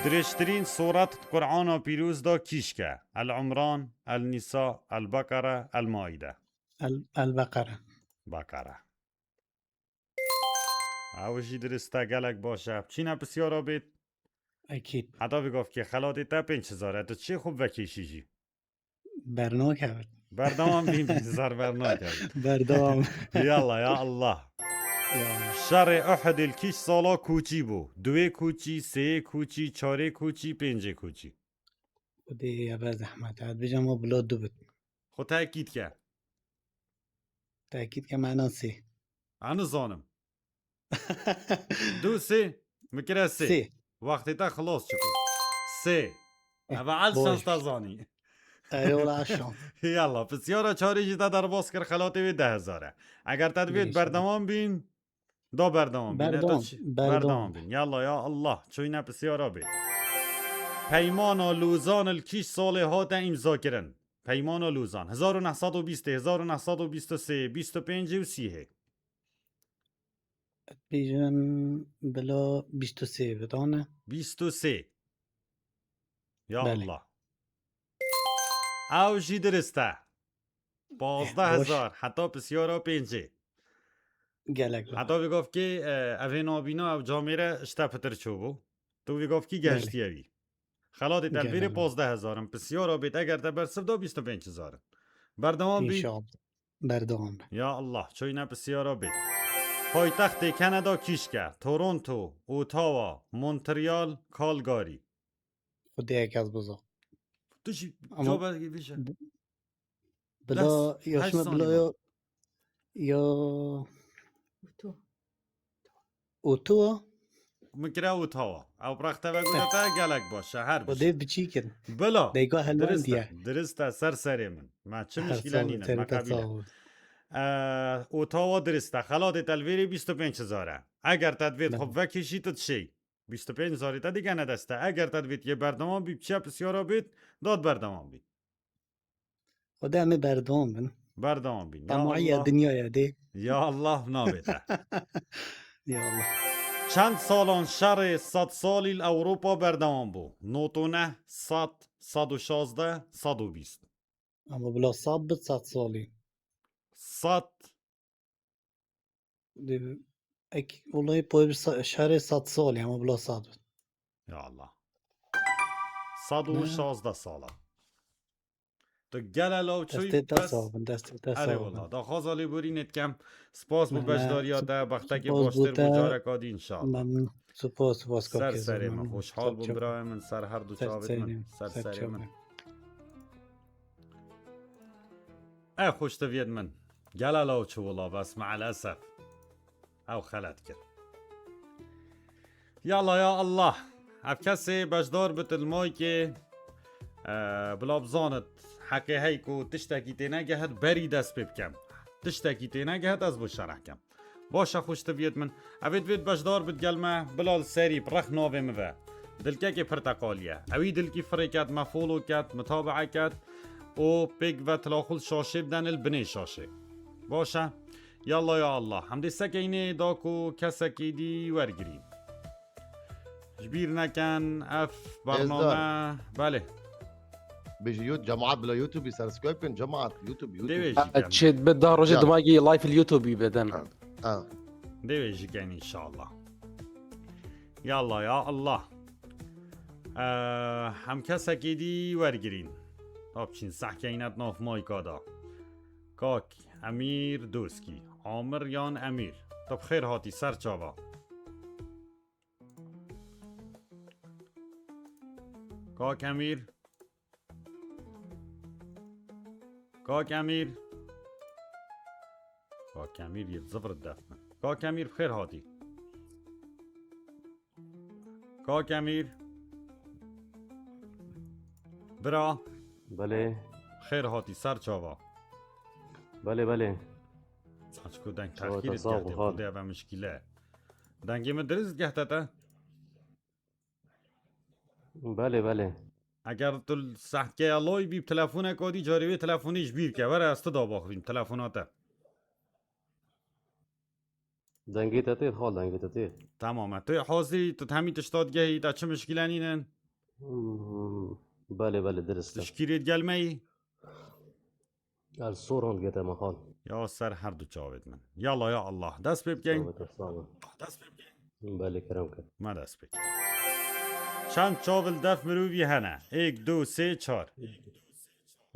Dirêjtirîn suret di Qur'ana Pîroz de kîşk e? El Umran, El Nîsa, El Beqere, El Maîde. El, El Beqere. Beqere. Ew jî dirist e, gelek baş e. Çîne pisyara bêt? Ekîd. Heta vê gavkê xelatê te pênc hezar e. Tu çê xwe vekêşî jî? Bernakevin. Berdewam bîn, bizar bernakevin. Berdewam. Yalla, ya Allah. Ya. Şerê Uhudê li kîş sala kûçî bû? Duwê kûçî, sêyê kûçî, çarê kûçî, pêncê kûçî. Xwedê ya be zehmet. Ez bêjim o bila du bit. Xwe tekîd ke. Tekîd ke, mena sê. Ez nizanim. Du, sê. Min kire sê. Sê. Wextê te xilas çiko. Sê. Eh, eva el şans te zanî. Erê, wala şans. Yalla, pisyara çarê jî te derbas kir, xelatê wê deh hezar e. Eger te divêt berdewam bîn, Da berdewam bîn. Berdewam, berdewam bîn. Yalla ya Allah. Çoyne pisyara bê. Peymana Lozan li kîş salê hate îmzakirin? Peymana Lozan. Hezar û neh sed û bîst, hezar û neh sed û bîst û sê, bîst û pêncî û sîhê. Bêjin bila bîst û sê bidane. Bîst û sê. Ya Allah. Ew jî dirist e. Pazdeh hezar. Heta pisyara pêncê. Gelek baş. Heta vê gavkê, e, evê nabîna ew camêre ji te pitir çûbû. Tu vê gavkî gehiştiye wî. Xelatê te li vêrê pazdeh hezar in. Pisyara bêt, eger te bersiv da bîst û pênc hezar in. Berdewam bî. Înşallah. Berdewam be. Ya Allah, çoyne pisyara bê. Paytextê Kanada kîşk e? Toronto, Ottawa, Montreal, Calgary. Xwedê yek ez biza. Tu jî cevabê bêje. Bila yaşma bila ya, ya Ottawa. Min kire Ottawa. Ew rexte ve gote te gelek baş e, her biş. Xwedê biçîk in. Bila. Dêga helwendiye. Dirist e, ser serê min. Me çi mişkîle nîne, me qebîle. Ottawa dirist e. Xelatê te li vêrê bîst û pênc hezar e. Eger te divêt xwe vekişî, tu dişêy. Bîst û pênc hezarê te digene dest te. Eger te divêt yê berdewam bî, biçiya pisyara bêt, dat berdewam bî. Xwedê em ê berdewam bin. Berdewam bin. Ya Allah. Temahiya dinyaya dê. Ya Allah, nabê te. Ya Allah. Çend salan şerê sed salî li Ewropa berdewam bû? Notone, sed, sed û şazdeh, sed û bîst. Ama bila sed bit, sed salî. Sed. Dê, ek, olayê poyê bi sa-, şerê sed salî, ama bila sed bit. Ya Allah. Sed û şazdeh sala. Tu gele law çûyî. Destê te sax bin, destê te sax bin. Erê wala. Daxwaza lêborînê dikem. Spas bo beşdariya te, bextekê baştir bo careka dî înşallah. Memnun. Spas, spas. Ser serê min. Xweşhal bûm birayê min, ser her du çavê min. Ser serê min. Ew xweştiviyet min. Gele law çû wala, bes me'elesef. Ew xelet kir. Yalla ya Allah. Ev kesê beşdar bit li maykê, e, bila bizanit heqê hey ku tiştekî têne gehet berî dest pê bikem. Tiştekî têne gehet ez bo şereh kem. Baş e xweştiviyet min. Evê divêt beşdar bit gel me, bila li serî bi rex navê min ve. Dilkekê pirteqalî ye. Ewî dilkî firê ket, me follow ket, mutabae ket û pêk ve tilaxul şaşê biden li binê şaşê. Baş e. Yalla ya Allah. Em dê sekeynê da ku kesekî dî wergirî. Ji bîr neken ev bername. Belê. Bêjî yut-, cemaat bila YouTube subscribe kin, cemaat YouTube, YouTube. Dê wê jî ken. Çêt bi deh rojê dimagî live li YouTube bidin. Ha, ha. Dê wê jî ken înşallah. Yalla ya Allah. Eee, em kesekî dî wergirîn. Hop çîn sehkeynet nav mayka da. Kak Emîr Doskî. Amir yan Emîr? Tu bi xêr hatî ser çava. Kak Emîr. Kak Emîr. Kak Emîr yê zifir def min. Kak Emîr bi xêr hatî. Kak Emîr. Bira. Belê. Xêr hatî ser çava. Belê, belê. Saçko deng. Çava te texkîr sağ ol, geldi. Xwedê eve mişkîle. Dengê min dirist gehte te? Belê, belê. Eger tu sehkeya loy bî, telefoneka dî carê wê telefonê ji bîr ke. Were ez tu da baxivîm telefona te. Dengê te tê, xal, dengê te tê. Tamam e. Tu hazirî, tu hemî tişta digehî, te çi mişkîle nînin? Hmm, belê, belê, dirist e. Tu ji kîrê digel me yî? Ez soran gete me xal. Ya ser her du çavêt min. Yala ya Allah. Dest pê bikeyn. Çavê te sağ ol. Dest pê bikeyn. Belê, kerem ke. Me dest pê. Çend çav li def mirovî hene? Êk, du, sê, çar.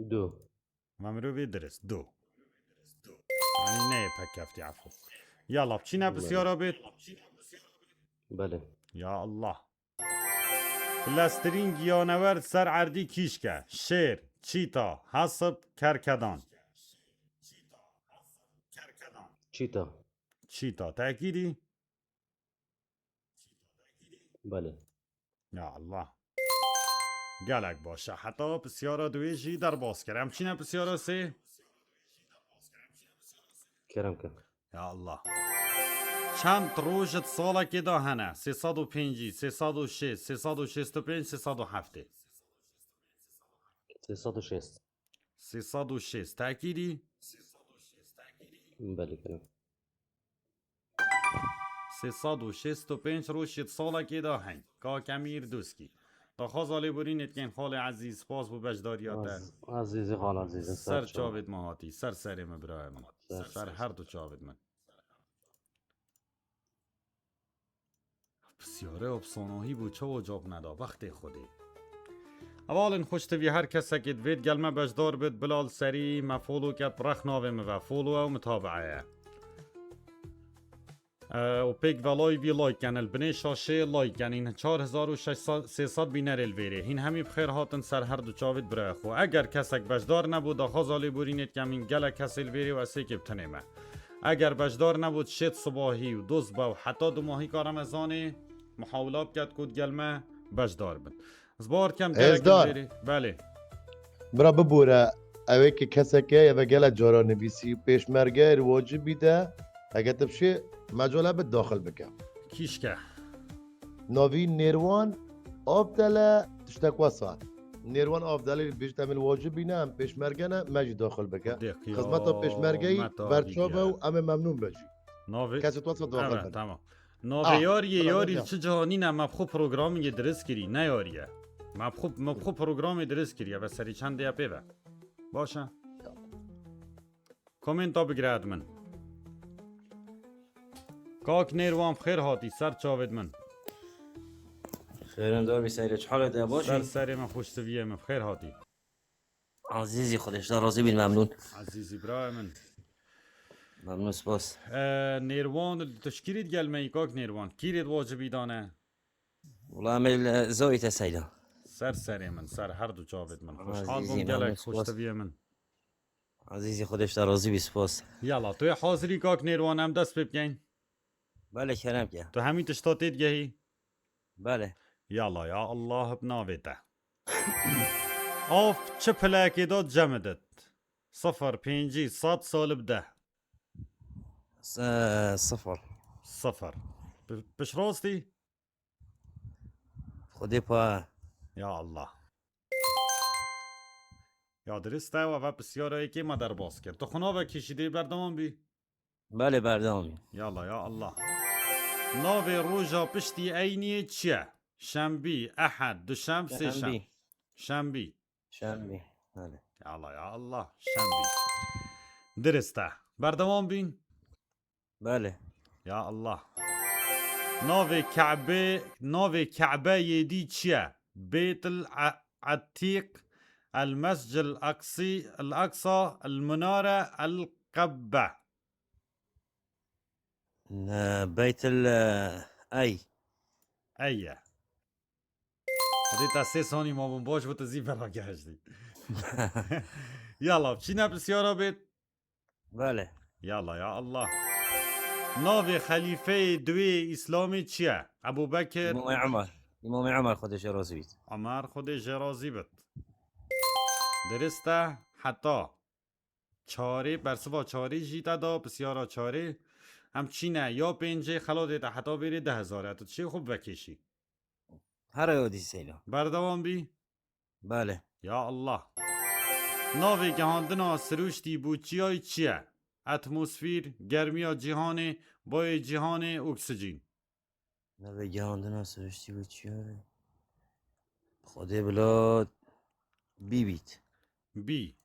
Du. Me mirovê dirist. Du. Yanî neyê pek keftî, efû. Yala, biçîne pisyara bê. Belê. Ya Allah. Bileztirîn giyanewer ser erdî kîşk e. Şêr, çîta, hesip, kerkedan. Çîta. Çîta. Tekîdî? Belê. Ya Allah. Gelek baş e. Heta pisyara duwê jî derbas kir. Em çîne pisyara sê? Kerem ke. Ya Allah. Çend roj di salekê de hene? Sê sed û pêncî, sê sed û şêst, sê sed û şêst û pênc, sê sed û heftê. Sê sed û şêst. Sê sed û şêst. Tekîdî? Belê kirim. Sê sed û şêst û pênc roj di salekê de hene. Kak Emîr Doskî. Daxwaza lêborînê dikên xalê ezîz, spas bo beşdariya te. Azîzî xal azîzî. Ser çavêt me hatî, ser serê me birayê min. Ser her du çavêt min. Pisyare efsanahî bû, çawa cewab neda, bextê Xwedê. Hevalên xweş, tivî her kesekê divê digel me beşdar bit, bila li serî me follow ket, rex navê min ve follow e û mitabae ye. E, û pêk ve live-î like ken, li binê şaşê like ken, hîn çar hezar û şeş sed, sê sed bînerê li vêrê. Hîn hemî bi xêr hatin ser her du çavêt birayê xwe. Eger kesek beşdar nebû, daxwaza lêborînê dikem, hîn gelek kesê li vêrê û ez êkê bi tenê me. Eger beşdar nebû, dişêt sibahî û doz be û heta dumahîka Remezanê muhawila biket ku digel me beşdar bin. Ez bawer dikem gelek li vêrê. Belê. Bira bibore, ew ê ki keseke ye ve gelek cara nivîsî, pêşmerge ê wacibî de, heke tu bişê, mecal hebe daxil bike. Kîşke. Navî Nêrwan Abdele tiştek wesa. Nêrwan Abdelê bêjit em ê li wacibî ne, em pêşmerge ne, me jî daxil bike. Xizmeta pêşmergeyî berçav e û em ê memnûn be jî. Kesê tu wesa daxil bin. Tamam. Navê yariyê yarî li çi cihanî ne, me bi xwe programê dirist kirî, ne yarî ye. Me bi xwe, me bi xwe programê dirist kirî, eve serî çendê ye pê ve. Baş e. Komenta bigire ed min. Kak Nêrwan, bi xêr hatî, ser çavêt min. Xêrin dor bî Seyre, çi halê te, baş Ser î? Serê me, xweştiviyê min, bi xêr hatî. Azîzî, Xwedê ji te razî bîn, memnûn. Ezîzî birayê min. Memnûn, spas. E, Nêrwan, tu ji kîrî digel me yî, kak Nêrwan? Kîrê di wacibî dane? Wela em ê li Zoyî te Seyre. Ser serê min, ser her du çavêt min. Xweşhal Azîzî, bûm gelek, memnûn, spas. Xweştiviyê min. Azîzî, Xwedê ji te razî bî, spas. Yala, tu yê hazirî kak Nêrwan, em dest pê bikeyn? Belê, kerem ke. Tu hemî tişta tê digehî? Belê. Yala ya Allah, bi navê te. Av çi pilekê de cemidit? Sifir, pêncî, sed, salib deh. S-, sifir. Sifir. Pi-, pişt rastî? Xwedê pa. Ya Allah. Ya dirist e, we ve pisyara yekê me derbas kir. Tu xwe navekî jî dê berdewam bî? Belê, berdewam bî. Yala ya Allah. Navê roja piştî eyniyê çi ye? Şembî, ehed, duşem, sêşem. Şembî. Şembî. Şembî. Belê. Yala ya Allah. Şembî. Dirist e. Berdewam bîn. Belê. Ya Allah. Navê Ka'be, navê Ka'beyê dî çi ye? Bêt el A-, Etîq, el Mescid el Aksî, el Aksa, el Minare, el Qebbe. Ne, Beyt el, e, Ey. Ey ye. Hadi te sê sanî mabûn, baş bû, tu zî vera gehiştî. Yala, çîne pisyara bêt. Belê. Yala ya Allah. Navê xelîfeyê duwê Îslamê çi ye? Ebû Bekir. Îmamê Emer. Îmamê Emer, Xwedê jê razî bît. Emer, Xwedê jê razî bit. Dirist e, heta çarê, bersiva çarê jî te da, pisyara çarê. Em çîne ya pêncê, xelatê te heta vêrê deh hezar e, tu çê xwe bivekêşî. Here yo dî Seyda. Berdewam bî. Belê. Ya Allah. Navê gihandina siruştî bo çiyayî çi ye? Atmosfîr, germiya cîhanê, bayê cîhanê, oksijîn. Navê gihandina siruştî bo çiyayî. Xwedê bila bî bît. Bî.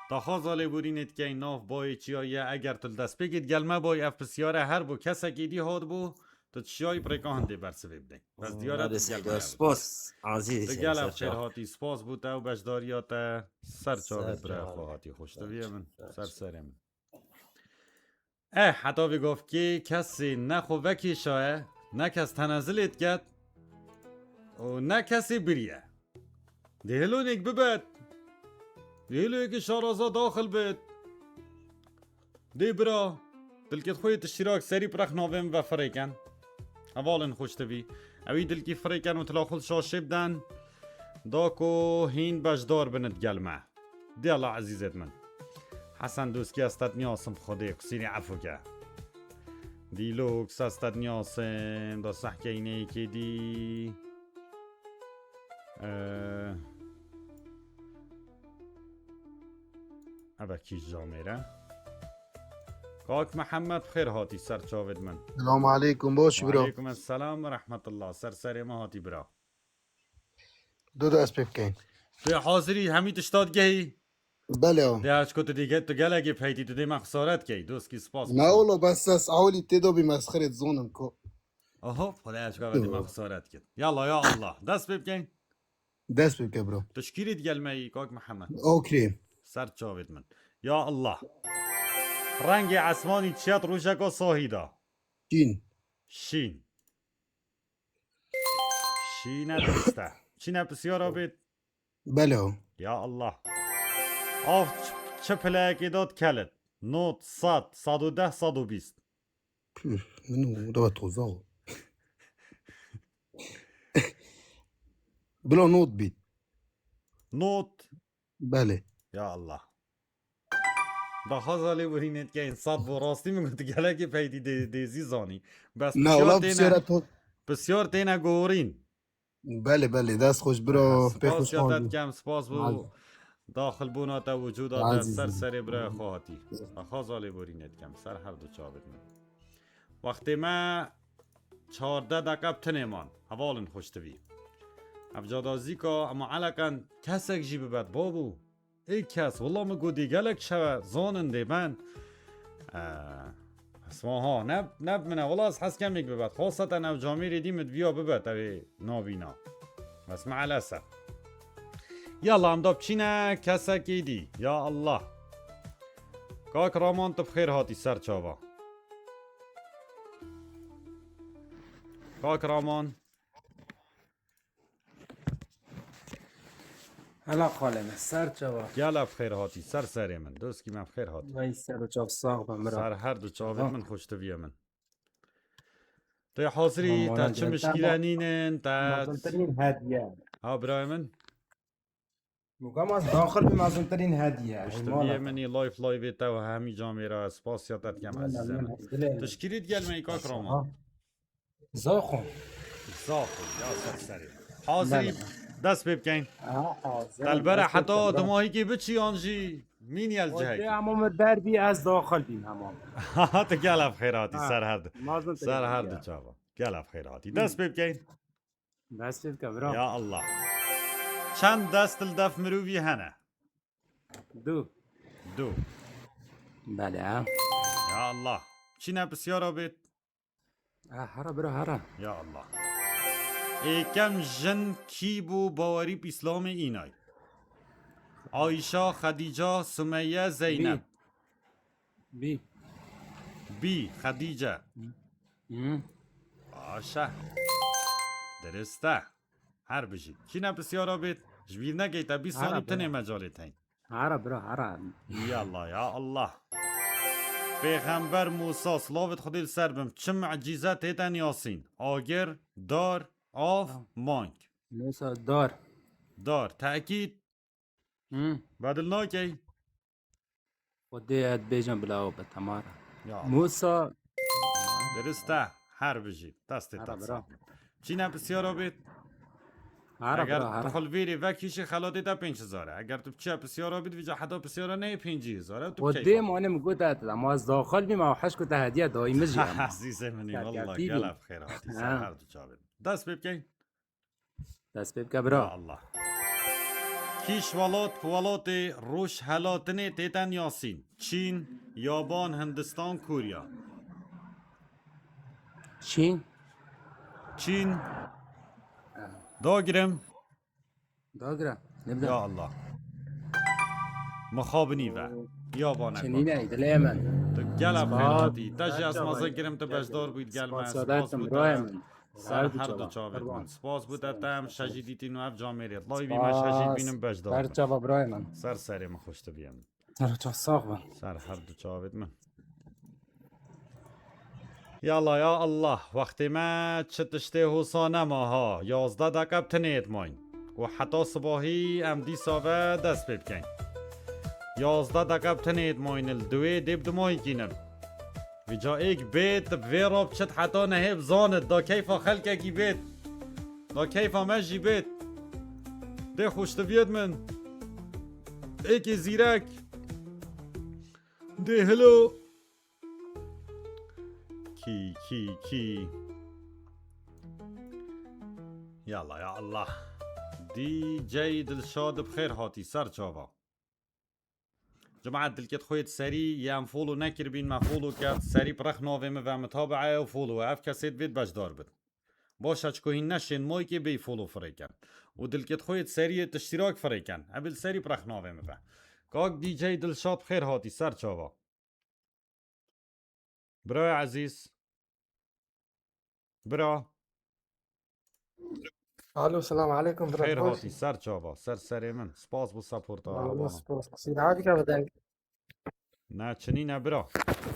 Daxwaza lêborînê dikeyn nav bayê çiyayî ye. Eger tu li destpêkê digel me bay, ev pisyare her bo kesekî dî hat bû, tu çiyayî bi rêka hindê bersivê bidey. Bes diyar e tu digel me ye. Spas. Azîz. Tu gelek xêr hatî, spas bo te û beşdariya te. Ser çavê birayê xwe hatî, xweştiviyê min. Ser serê min. Eh, heta vê gavkê kesê ne xwe vekêşaye, ne kes tenezilê diket û ne kesê biriye. Dê hilonêk bibet. Dê hilonêkê şaraza daxil bit. Dê bira, dilkêt xwe yê tiştîrak serî bi rex navê min ve firêken. Hevalên xweştivî. Ewî dilkî firêken û tila xwe li şaşê biden. Da ku hîn beşdar bin digel me. Dê Allah ezîzêt min. Hesen Doskî ez te diniyasim Xwedê, qisîrî efû ke. Dîlok, ez te diniyasim, da sehkeyî neyekê dî. Ee, Eve kî camêre? Kak Mihemed, xêr hatî ser çavêt min. Selamu aleykum, baş bro. Aleykum selam ve rahmetullah. Ser serê me hatî bira. Du dest pê bikeyn. Tu hazirî hemî tişta digehî? Belê o. Dê ez ku tu dî, tu gelekî peytî, tu dê me xesaret key. Doskî spas. Ne oğlu, bes ez awlî tê do bî mesxirê zonim ko. Aha, Xwedê ez ku dê me xesaret kir. Yalla ya Allah. Dest pê bikeyn. Dest pê bike bro. Tu şikîrî digel me yî, Kak Mihemed? Okrî. Ser çavêt min. Ya Allah. Rengê esmanî çiyat rojeka sahî da. Şîn. Şîn. Şîne dest e. Çîne pisyara bêt. Belê o. Ya Allah. Av ç-, çi pileyekê da dikelit? Not, sed, sed û deh, sed û bîst. Püh, min o da toza o. Bila not bît. Not. Belê. Ya Allah. Daxwaza lêborînê dikeyin, sed bo rastî min got gelekî peytî dê-, dêzî zanî. Bes Na, pisyar ola têne, pisyara to- pisyar têne gorîn. Belê, belê, dest xweş bira, pê xweş. Spas ya te dikem, spas bo daxilbûna te, wicûda te, ser serê biraya xwe hatî. Daxwaza lêborînê dikem, ser her du çavêt min. Wextê me çardeh deqe bi tinê man. Hevalin xweştivî. Ev cadazîka, ema eleqen kesek jî bibet, babû. Ê kes, wela min got dê gelek şewe zanin dê ben. Ee, esma ha, ne, ne bi min e. Wela ez hez kemêk bibet. Xweseten ev camêrê dî min diviya bibet, ew ê nabîna. Bes meelesef. Yalla, em da biçîne kesekê dî. Ya Allah. Kak Raman, tu bi xêr hatî ser çava. Kak Raman. Hela xalê me, ser çava. Gel ev xêr hatî, ser serê min. Doskî me, ev xêr hatî. Vay ser û çav sax be, mira. Ser her du çavê min, xweştiviyê min. Tê hazirî, te çi mişkîle nînin, te... Mezintirîn hediye. Ha, birayê min? Muka ma ez daxil bim, mezintirîn hediye. Xweştiviyê min î live liveê te û hemî camêra, ez spasiya te dikem, ezîzê min. Tu şikîrî digel me î, Kak Raman? Zaxo. Zaxo, ya ser serê. Hazirî, dest pê bikeyn. Telbere heta dimahîkê biçî yan jî mînî el cihekî. Hema min derbî, ez daxil bîm hema. Tu gel ev xêr hatî, ser her du. Ser her du çava. Gel ev xêr hatî. Dest pê bikeyn. Dest pê bike, bira. Ya Allah. Çend dest li def mirovî hene? Du. Du. Belê. Ya Allah. Çîne pisyara bêt. Ha, hera bira, hera. Ya Allah. Êkem jin kî bû bawerî bi Îslamê înay? Ayşa, Xedîca, Sumeyye, Zeynep. Bî. Bî, Xedîce. Hı. Baş e. Dirist e. Her bijî. Çîne pisyara bêt, ji bîr nekey te bîst sanî tinê mecalê teyn. Hera bira, hera. Yalla ya Allah. Pêxember Mûsa, silavêt Xwedê li ser bim, çi mucîze têten Yasîn? Agir, dar, av, mank. Mûsa, dar. Dar, tekîd. Hı. Bedil nakey. Xwedê ez bêjim bila ew be temara. Ya Allah. Mûsa. Dirist e, her bijî. Destê te sax. Çîne pisyara bêt. Hera, eger bira, tu xulvîrî vekişî xelatê te pênc hezar e. Eger tu biçiya pisyara bît, vîca heta pisyara neyê pêncî hezar e. Tu bikey. Xwedê mane min got et, ama ez daxil bîm, ew heş ku te hediye dayî min jî hema. Ezîzê min î, walla gel ev xêr hatî, ser her du çavên. Dest pê bikeyn. Dest pê bike bira. Ya Allah. Kîş welat bi welatê rojhelatinê têten Yasîn? Çîn, Yaban, Hindistan, Koriya. Çîn. Çîn. Dagirim. Dagira. Ne bileyim. Ya Allah. Mixabinî ve. Yaban e. Çinîne, dilê min. Tu gel ev xêr hatî. Te jî ez mezin kirim, tu beşdar bûyî gel me. Spas bû te. Ser her du çavêt min. Spas bû te, te em şejî dîtîn û ev camêrê. Lay bî me şejî bînim beşdar. Ser çava birayê min. Ser serê min, xweştiviyê min. Ser çav sax bin. Ser her du çavêt min. Yala ya Allah, wextê me çi tiştê hosa nema ha, yazdeh deqe bi tinêt mayn. Û heta sibahî em dîsa ve dest pê bikeyn. Yazdeh deqe bi tenê mayîn il, duwê dê bi du mayî kînin. Vêca êk bêt, vê re biçit heta nehê bizanit, da keyfa xelkekî bêt. Da keyfa me jî bêt. Dê xweştiviyet min. Êkê zîrek. Dê hilo. Kî, kî, kî. Yalla ya Allah. D J Dilşad bi xêr hatî ser çava. Cemaet dilkêt xwêt serî yê em follow nekiribîn, me follow ket, serî bi rex navê min ve mitabi'e û follow ev kesêt vêt beşdar bin. Baş e çiko hîn neşên maykê bêy follow firêken. Û dilkêt xwêt serî yê tiştîrak firêken. Ebil serî bi rex navê min ve. Kak D J Dilşad bi xêr hatî ser çava. Birayê ezîz. Bira. Alo, selam aleykum, bira. Xêr hatî, ser çava, ser serê min. Spas bo supporta. Spas. Sî, ne dike bi deng? Ne, çinî ne, bira.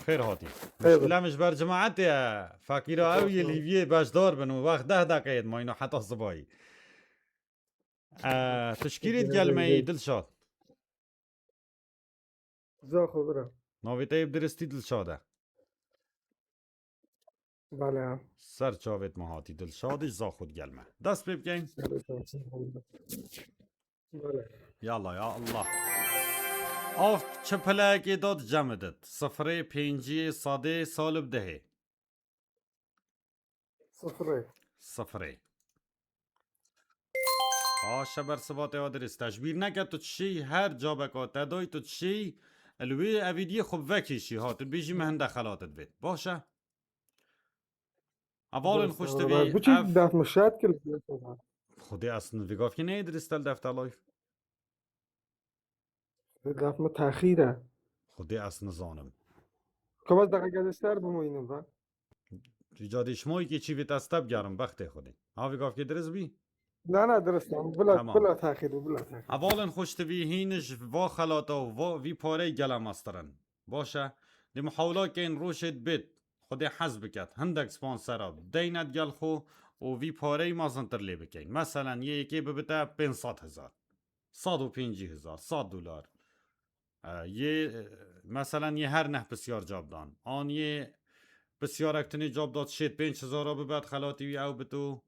Xêr hatî. Xêr. Muşkile min ji ber cemaetê ye. Feqîra ew yê Lîviyê beşdar bin û wext deh deqeyê dimayîno heta sibayî. E, tu ji kîrê digel me yî, Dilşad? Zaxo bira. Navê te yê bi diristî Dilşad e. Bale. Ser çavêt me hatî Dilşadî, Zaxo digel me. Dest pê bikeyn. Bale. Yalla ya Allah. Av çi pilekê da dicemidit? Sifirê, pêncî, sedê, salib dehê. Sifirê. Sifirê. Aşe bersiva te ya dirist. Te ji bîr neke tu çi, her cabeka te doy tu çi, li wê evîdiyê xwe vekêşî ha, tu bêjî min hinde xelat divêt. Baş e? Hevalên xweş divî. Bu çi ev def min şet kir? Xwedê ez vê gavkê neyê dirist el defte live. Def min texîr e. Xwedê ez nizanim. Ka bes deqe gel ser bimînim va. Rica dê şima yekê çî vê te ez te bigerim, bextê Xwedê. Ha vê gavkê dirist bî? Na, na, dirist e. Bila, tamam. Bila texîr bû, bila texîr. Hevalên xweş divî hîn ji va xelata û va, vî parey gele mestir in. Baş e. Dê muhawila keyn rojê dibêt. Xwedê hez biket. Hindek sponsera deyne digel xwe û vî parey mezintir lê bikeyn. Meselen, yê yekê bibite pênc sed hezar. Sed û pêncî hezar, sed dolar. E, yê, e, meselen yê her neh pisyar cab dan. An yê pisyarek tinê cab dat şêt pênc hezara bibet xelatî wî ew bito.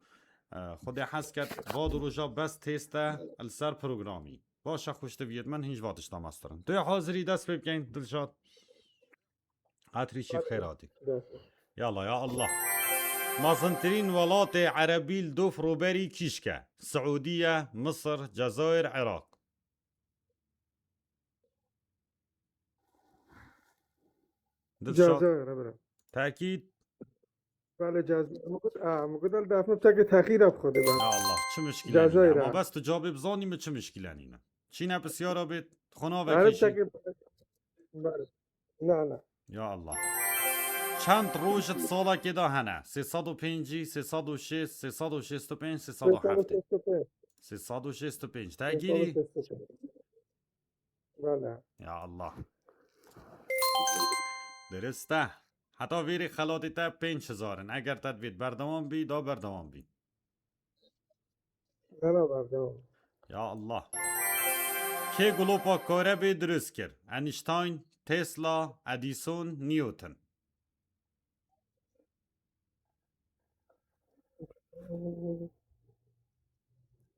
E, Xwedê hez ket, va du roja bes têste li ser programî. Baş e, xweştiviyet min hîn ji va tişta mesturin. Tu yê hazirî dest pê bikeyn, Dilşad? Hatrî çî bi xêr hatî. Yalla ya Allah. Mezintirîn welatê erebî li dof rûberî kîşk e? Siûdiye, Misir, Cezayir, Iraq. Dilşad. Cezayir, bira. Tekîd. Belê, Cezayir. Min got, a, min got, el def min piçekê texîr e bi Xwedê be. Ya Allah, çi mişkîle nîne. Cezayir, ama ha. Bes tu cavê bizanî min çi mişkîle nîne. Çîne pisyara bê, xwe navekî. Belê, çi? Piçekê, belê. Na, na. Ya Allah. Çend roj di salekê de hene? Sê sed û pêncî, sê sed û şêst, sê sed û şêst û pênc, sê sed û heftê. Sê sed û şêst û pênc. Sê sed û şêst û pênc. Te girî? Sê sed û şêst û pênc. Bele. Ya Allah. Dirist e. Heta vêrê xelatê te pênc hezar in. Eger te divêt berdewam bî, da berdewam bî. Bele, berdewam. Ya Allah. Kê glopa karebê dirist kir? Einstein, Tesla, Edison, Newton.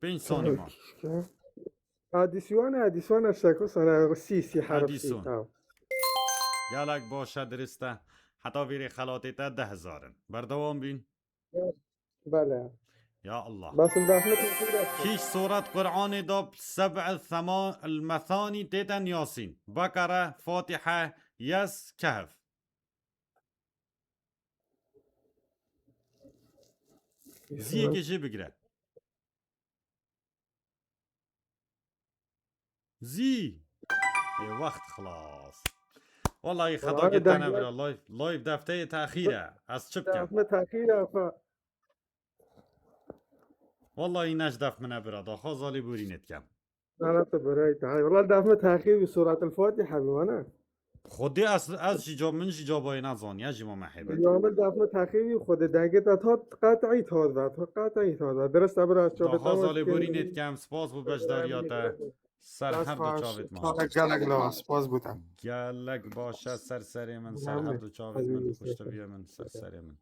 Pênc sanî ma. Edison, Edison, şeko sana sî, sî harf sî, Edison. Tamam. Gelek baş e, dirist e. Heta vêrê xelatê te deh hezar in. Berdewam bîn. Bele. Ya Allah. Bes li def min texîr e. Kîş soret Qur'anê da bi seb'e thema-, el-methanî têten Yasîn, Bekere, Fatihe, Yes, Kehf. Ziyekê jê bigire. Zî. Ê, wext xilas. Wallahî xeta girtene bira, live, live defteyê texîr e. Ez çi bikim? Defme texîr e, fa. Wallahî ne ji def min e bira, daxwaza lêborînê dikem. Nana tu birayê te. Hay, wala def min texîr bî, Suratul Fatiha bî, wana? Xwedê ez, ez jî ca-, min jî cabayê nezaniye, ji ma mehêbet. Ya min def min texîr bî, Xwedê dengê te hat qet'î hat ve, hat qet'î hat ve. Dirist e, bira, ez çavê te. Daxwaza lêborînê dikem, spas bo beşdariya te. Ser her du çavêt me. Gelek gelek lawa, spas bo te. Gelek baş e, ser serê min, ser her du çavêt min, xweştiviyê min, ser serê min.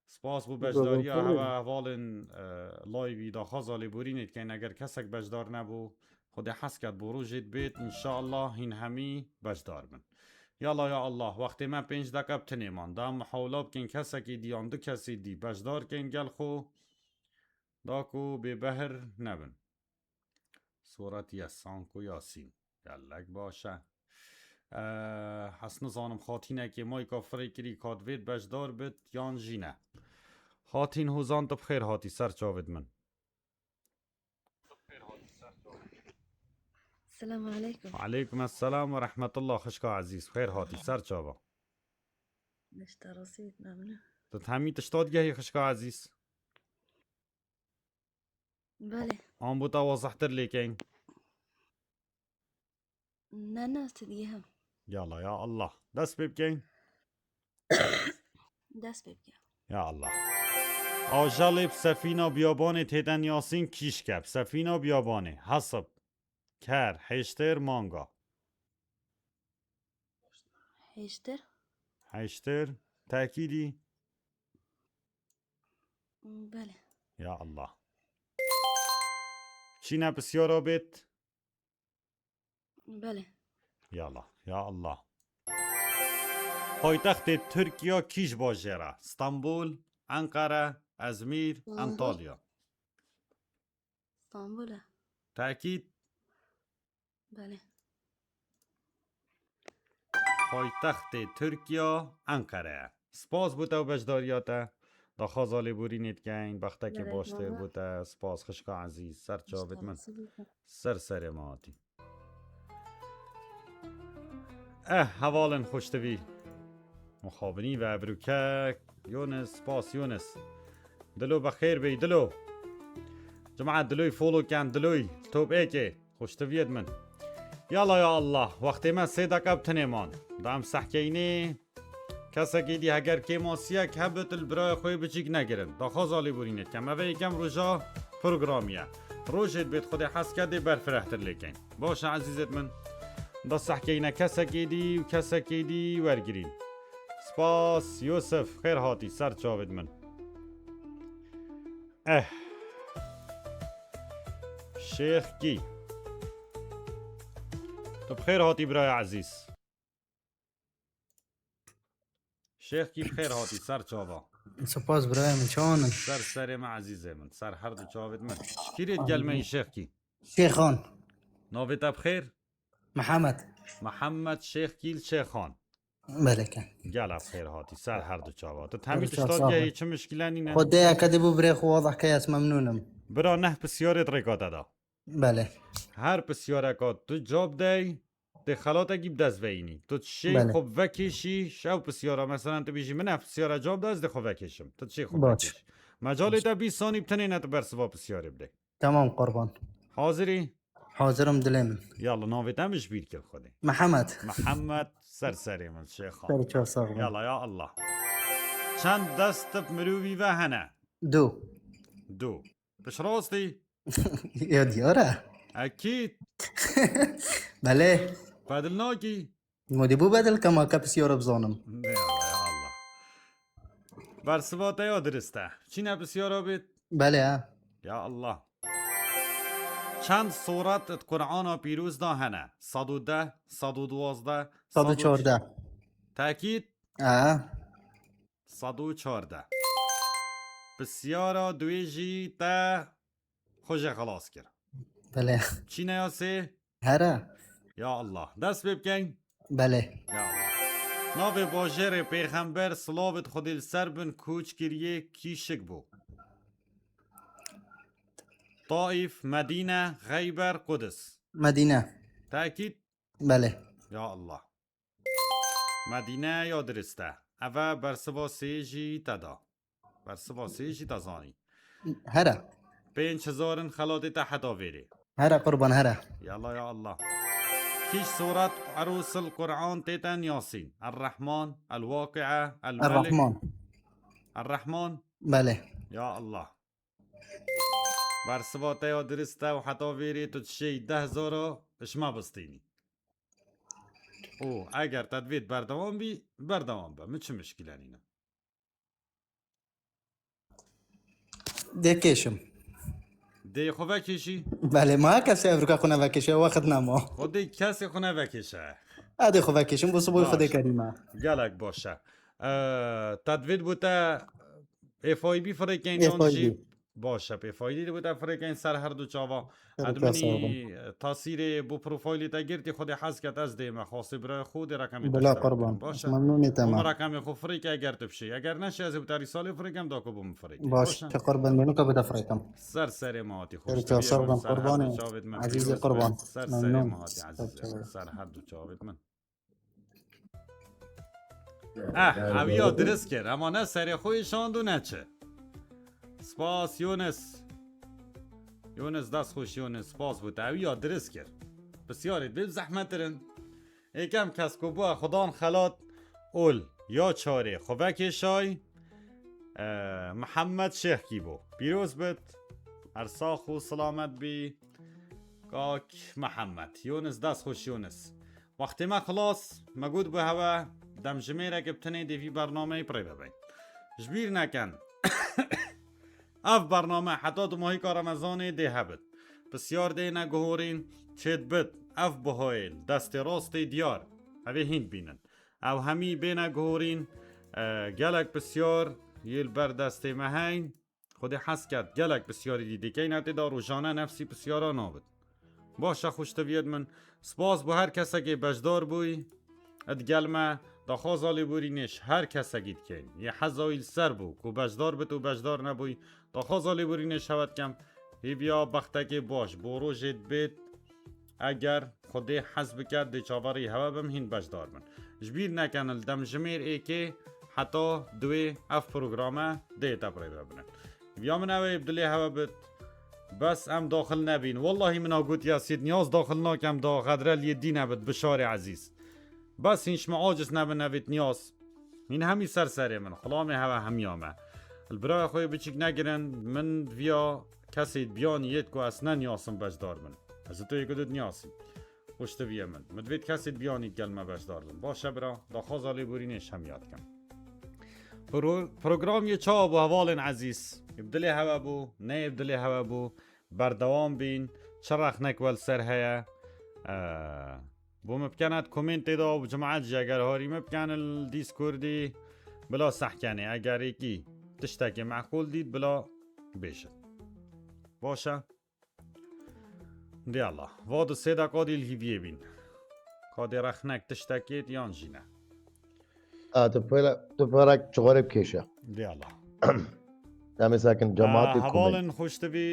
Spas bo beşdariya hewa hevalên, e, live-ê daxwaza lêborînê dikeyn. Eger kesek beşdar nebû, Xwedê hez ket bo rojê dibêt, înşallah hîn hemî beşdar bin. Yala ya Allah, wextê me pênc deqe bi tinê man. Da em muhawila bikin kesekî dî yan du kesî dî beşdar keyn gel xwe. Da ku bêbehir nebin. Suret Yes, anku Yasîn. Gelek baş e. Eee, ez nizanim xatînekê mayka firê kirî ka divêt beşdar bit yan jî ne. Xatîn Hozan, tu bi xêr hatî ser çavêt min. Selamu aleykum. Aleykum esselam ve rahmetullah, xişka ezîz. Xêr hatî ser çava. Beşta rosî, memnun. Tu hemî tişta digehî xişka ezîz? Belê. An bo te wazehtir lêkeyn? Ne, ne, tu diye hem. Yala ya Allah. Dest pê bikeyn. Dest pê bike. Ya Allah. Ajalê bi sefîna biyabanê têden Yasîn kîşke. Bi sefîna biyabanê. Hesib. Ker, hêştir, manga. Hêştir. Hêştir. Tekîdî. Belê. Ya Allah. Çîne pisyara bêt? Belê. Yala, ya Allah. Paytextê Tirkiya kîj bajêr e? Stenbul, Enqere, Ezmîr, Hı hı. Antalya. Stenbul e. Tekîd? Belê. Paytextê Tirkiya Enqere ye. Spas bo te û beşdariya te. Daxwaza lêborînê dikeyn. Bextekê Gerek baş têr mama. Bo te. Spas xişka ezîz. Ser çavêt min. Spas. Ser serê me hatî. Eh, hevalên xweştivî. Mixabinî ve evrûkek. Yunus, spas Yunus. Dilo bexêr bey, Dilo. Cemaet Diloy follow ken, Diloy. Top êkê. Xweştiviyêt min. Yala ya Allah, wextê me sê deqe bi tinê man. Da em sehkeynê. Kesekî dî heger kêmasiyek hebit li birayê xwe yê biçîk negirin. Daxwaza lêborînê dikem. Eve yekem roja programî ye. Rojê dibêt Xwedê hez ke dê berfirehtir lêkeyn. Baş e ezîzêt min. Da sehkeyne kesekê dî û kesekê dî wergirîn. Spas Yusuf, xêr hatî ser çavêt min. Eh. Şêxkî. Tu bi xêr hatî biraya ezîz. Şêxkî bi xêr hatî ser çava. Spas biraya min, çawan in? Ser serê me ezîzê min, ser her du çavêt min. Şikîrê digel me yî Şêxkî. Şêxan. Navê te bi xêr? Mihemed. Mihemed Şêxkî li Şêxan. Belê ke. Gela bi xêr hatî, ser her du çava. Tu temî tişta digehî çi mişkîle nîne? Xwedê eke dê bo birê xwe wazeh ke ez memnûn im. Bira neh pisyarê di rêka te da. Belê. Her pisyareka tu cab dey, dê xelatekî bi dest veyînî. Tu dişê Belê. Xwe vekêşî, şev pisyara, meselen tu bêjî min ev pisyara cab da, ez dê xwe vekêşim. Tu dişê xwe Baş. Vekêşî. Mecalê te bîst sanî bi tenê ne tu bersiva pisyarê bidê. Tamam qurban. Hazirî? Hazir im dilê min. Yalla, navê te min ji bîr kir Xwedê. Mihemed. Mihemed, ser serê min, Şêxan. Ser çav sax bin. Yalla, ya Allah. Çend dest bi mirovî ve hene? Du. Du. Pişt rastî? Ya diyar e. Ekîd. Belê. Bedil nakî? Modî bû bedil kema ke pisyara bizanim. Ne ya, ya Allah. Bersiva te ya dirist e. Çîne pisyara bêt? Belê ha. Ya Allah. Çend soret di Qur'ana pîroz de hene? Sed û deh, sed û duwazdeh, sed û çardeh. Tekîd? Ha. Sed û çardeh. Pisyara duwê jî te xwe jê xelas kir. Belê. Çîne ya sê? Here. Ya Allah. Dest pê bikeyn. Belê. Ya Allah. Navê bajêrê Pêxember, silavêt Xwedê li ser bin, koç kiriye, kî şik bû? Taîf, Medîne, Xeyber, Qudus. Medîne. Tekîd? Belê. Ya Allah. Medîne ya dirist e. Eve bersiva sê jî te da. Bersiva sê jî te zanî. Here. Pênc hezar in xelatê te heta vêrê. Here qurban, here. Yalla ya Allah. Kîş suret erûsil Qur'an têten Yasîn? Er-Rehman, El-Waqi'a, El-Melek. Er-Rehman. Er-Rehman? Belê. Ya Allah. Bersiva te ya dirist e û heta vêrê tu dişêy deh zara ji me bistînî. Û eger te divêt berdewam bî, berdewam be. Min çi mişkile nîne? Dê kêşim. Dê xwe vekêşî? Belê, ma kesê evroka xwe nevekêşe, wext nema. Xwedê kesê xwe nevekêşe. Edê xwe vekêşim, bo siboy Baş. Xwedê kerîme. Gelek baş e. Ee, te divêt bo te F I B firêkên yan F I B. jî baş e. F I B bo te firêkên ser her du çava. Firêka Adminî sağ olun. tasîrê bo profilê te girtî, Xwedê hez ket ez dême xasê birayê xwe dê rekamê te Bila ser qurban. bikim. Baş e. Memnûnî te Hûn ma. Rekamê xwe firêke eger tu bişê. Eger neşê ez ê bi te rîsalê firêkem da ku bo min firêke. Baş, te qurban, menu ka bida firêkem. Ser serê me hatî Serê çav, ser ben qurbanê. Çavêt me Ezîzê pîroz qurban. bin. Ser serê Memnûn. me hatî Ser ezîzê. çavê. Ser her du çavêt min. Eh, ew ya dirist kir. Ema ne serê xwe şand û ne çi. Spas Yunus. Yunus dest xweş Yunus. Spas bo te. Ew ya dirist kir. Pisyarê dibê zehmettir in. Êkem kes ku bû xudan xelat ol ya çarê xwe vekêşay. E, Mihemed Şêxkî bû. Pîroz bit. Her sax û silamet bî. Kak Mihemed. Yunus dest xweş Yunus. Wextê me xilas, me got bi hewe demjimêrek bi tenê dê vî bernameyê pirê bibin. Ji bîr nekin. Ev bername heta dimahîka Remezanê dê hebit. Pisyar dê neguhorîn, çêdbit. Ev buhayê li destê rastê diyar. Ev ê hîn bînin. Ew hemî bêne guhorîn, e, gelek pisyar yê li ber destê me heyn. Xwedê hez ket, gelek pisyarî dî dikeyne tê de rojane nefsî pisyara nabit. Baş e xweştiviyêt min. Spas bo her kesekê beşdar bûyî. Digel me daxwaza lêborînê ji her kesekî dikeyn. Yê heza wî li ser bû ku beşdar bit û beşdar nebûyî. Daxwaza lêborînê ji hewe dikem. Hêviya bextekê baş bo rojê dibêt. Eger Xwedê hez biket dê çaverî hewe bim hîn beşdar bin. Ji bîr nekin li demjimêr êkê heta duwê ev programe dê te bi rê ve binin. Viya min ew ê bi dilê hewe bit. Bes em daxil nebîn. Wellahî min a got ya Sîd Niyaz daxil nakem da xedre li yê dîne bit bişarê ezîz. Bes hîn ji me aciz nebin nevêt Niyaz. Hîn hemî ser serê min. Xulamê hewe hemiya me. Li biraya xwe yê biçîk negirin. Min viya kesê biyanî yêt ku ez ne Niyaz im beşdar bin. Ez û tu yê ku dut Niyaz in. Xweştiviyê min. Min divêt kesê biyanî gel me beşdar bin. Baş e bira. Daxwaza lêborînê ji hemiya dikim. Pro-, program yê çawa bû hevalên ezîz? Yê bi dilê hewe bû, ne yê bi dilê hewe bû. Berdewam bîn. Çi rexnek we li ser heye? Ee, bo min bikene di komêntê de û bi cemaet jî eger harî min bikene li Discordî bila sehkenê. Eger êkî tiştekê meqûl dît bila bêjin. Baş e? Dê Allah. Va du sê deqa dî li hîviyê bîn. Ka dê rexnek tiştekê yan jî ne. A, tu pere, tu perek çixorê bikêşe. Dê Allah. Em ê sakin cemaatê Aa, komê. Hevalên xweştivî,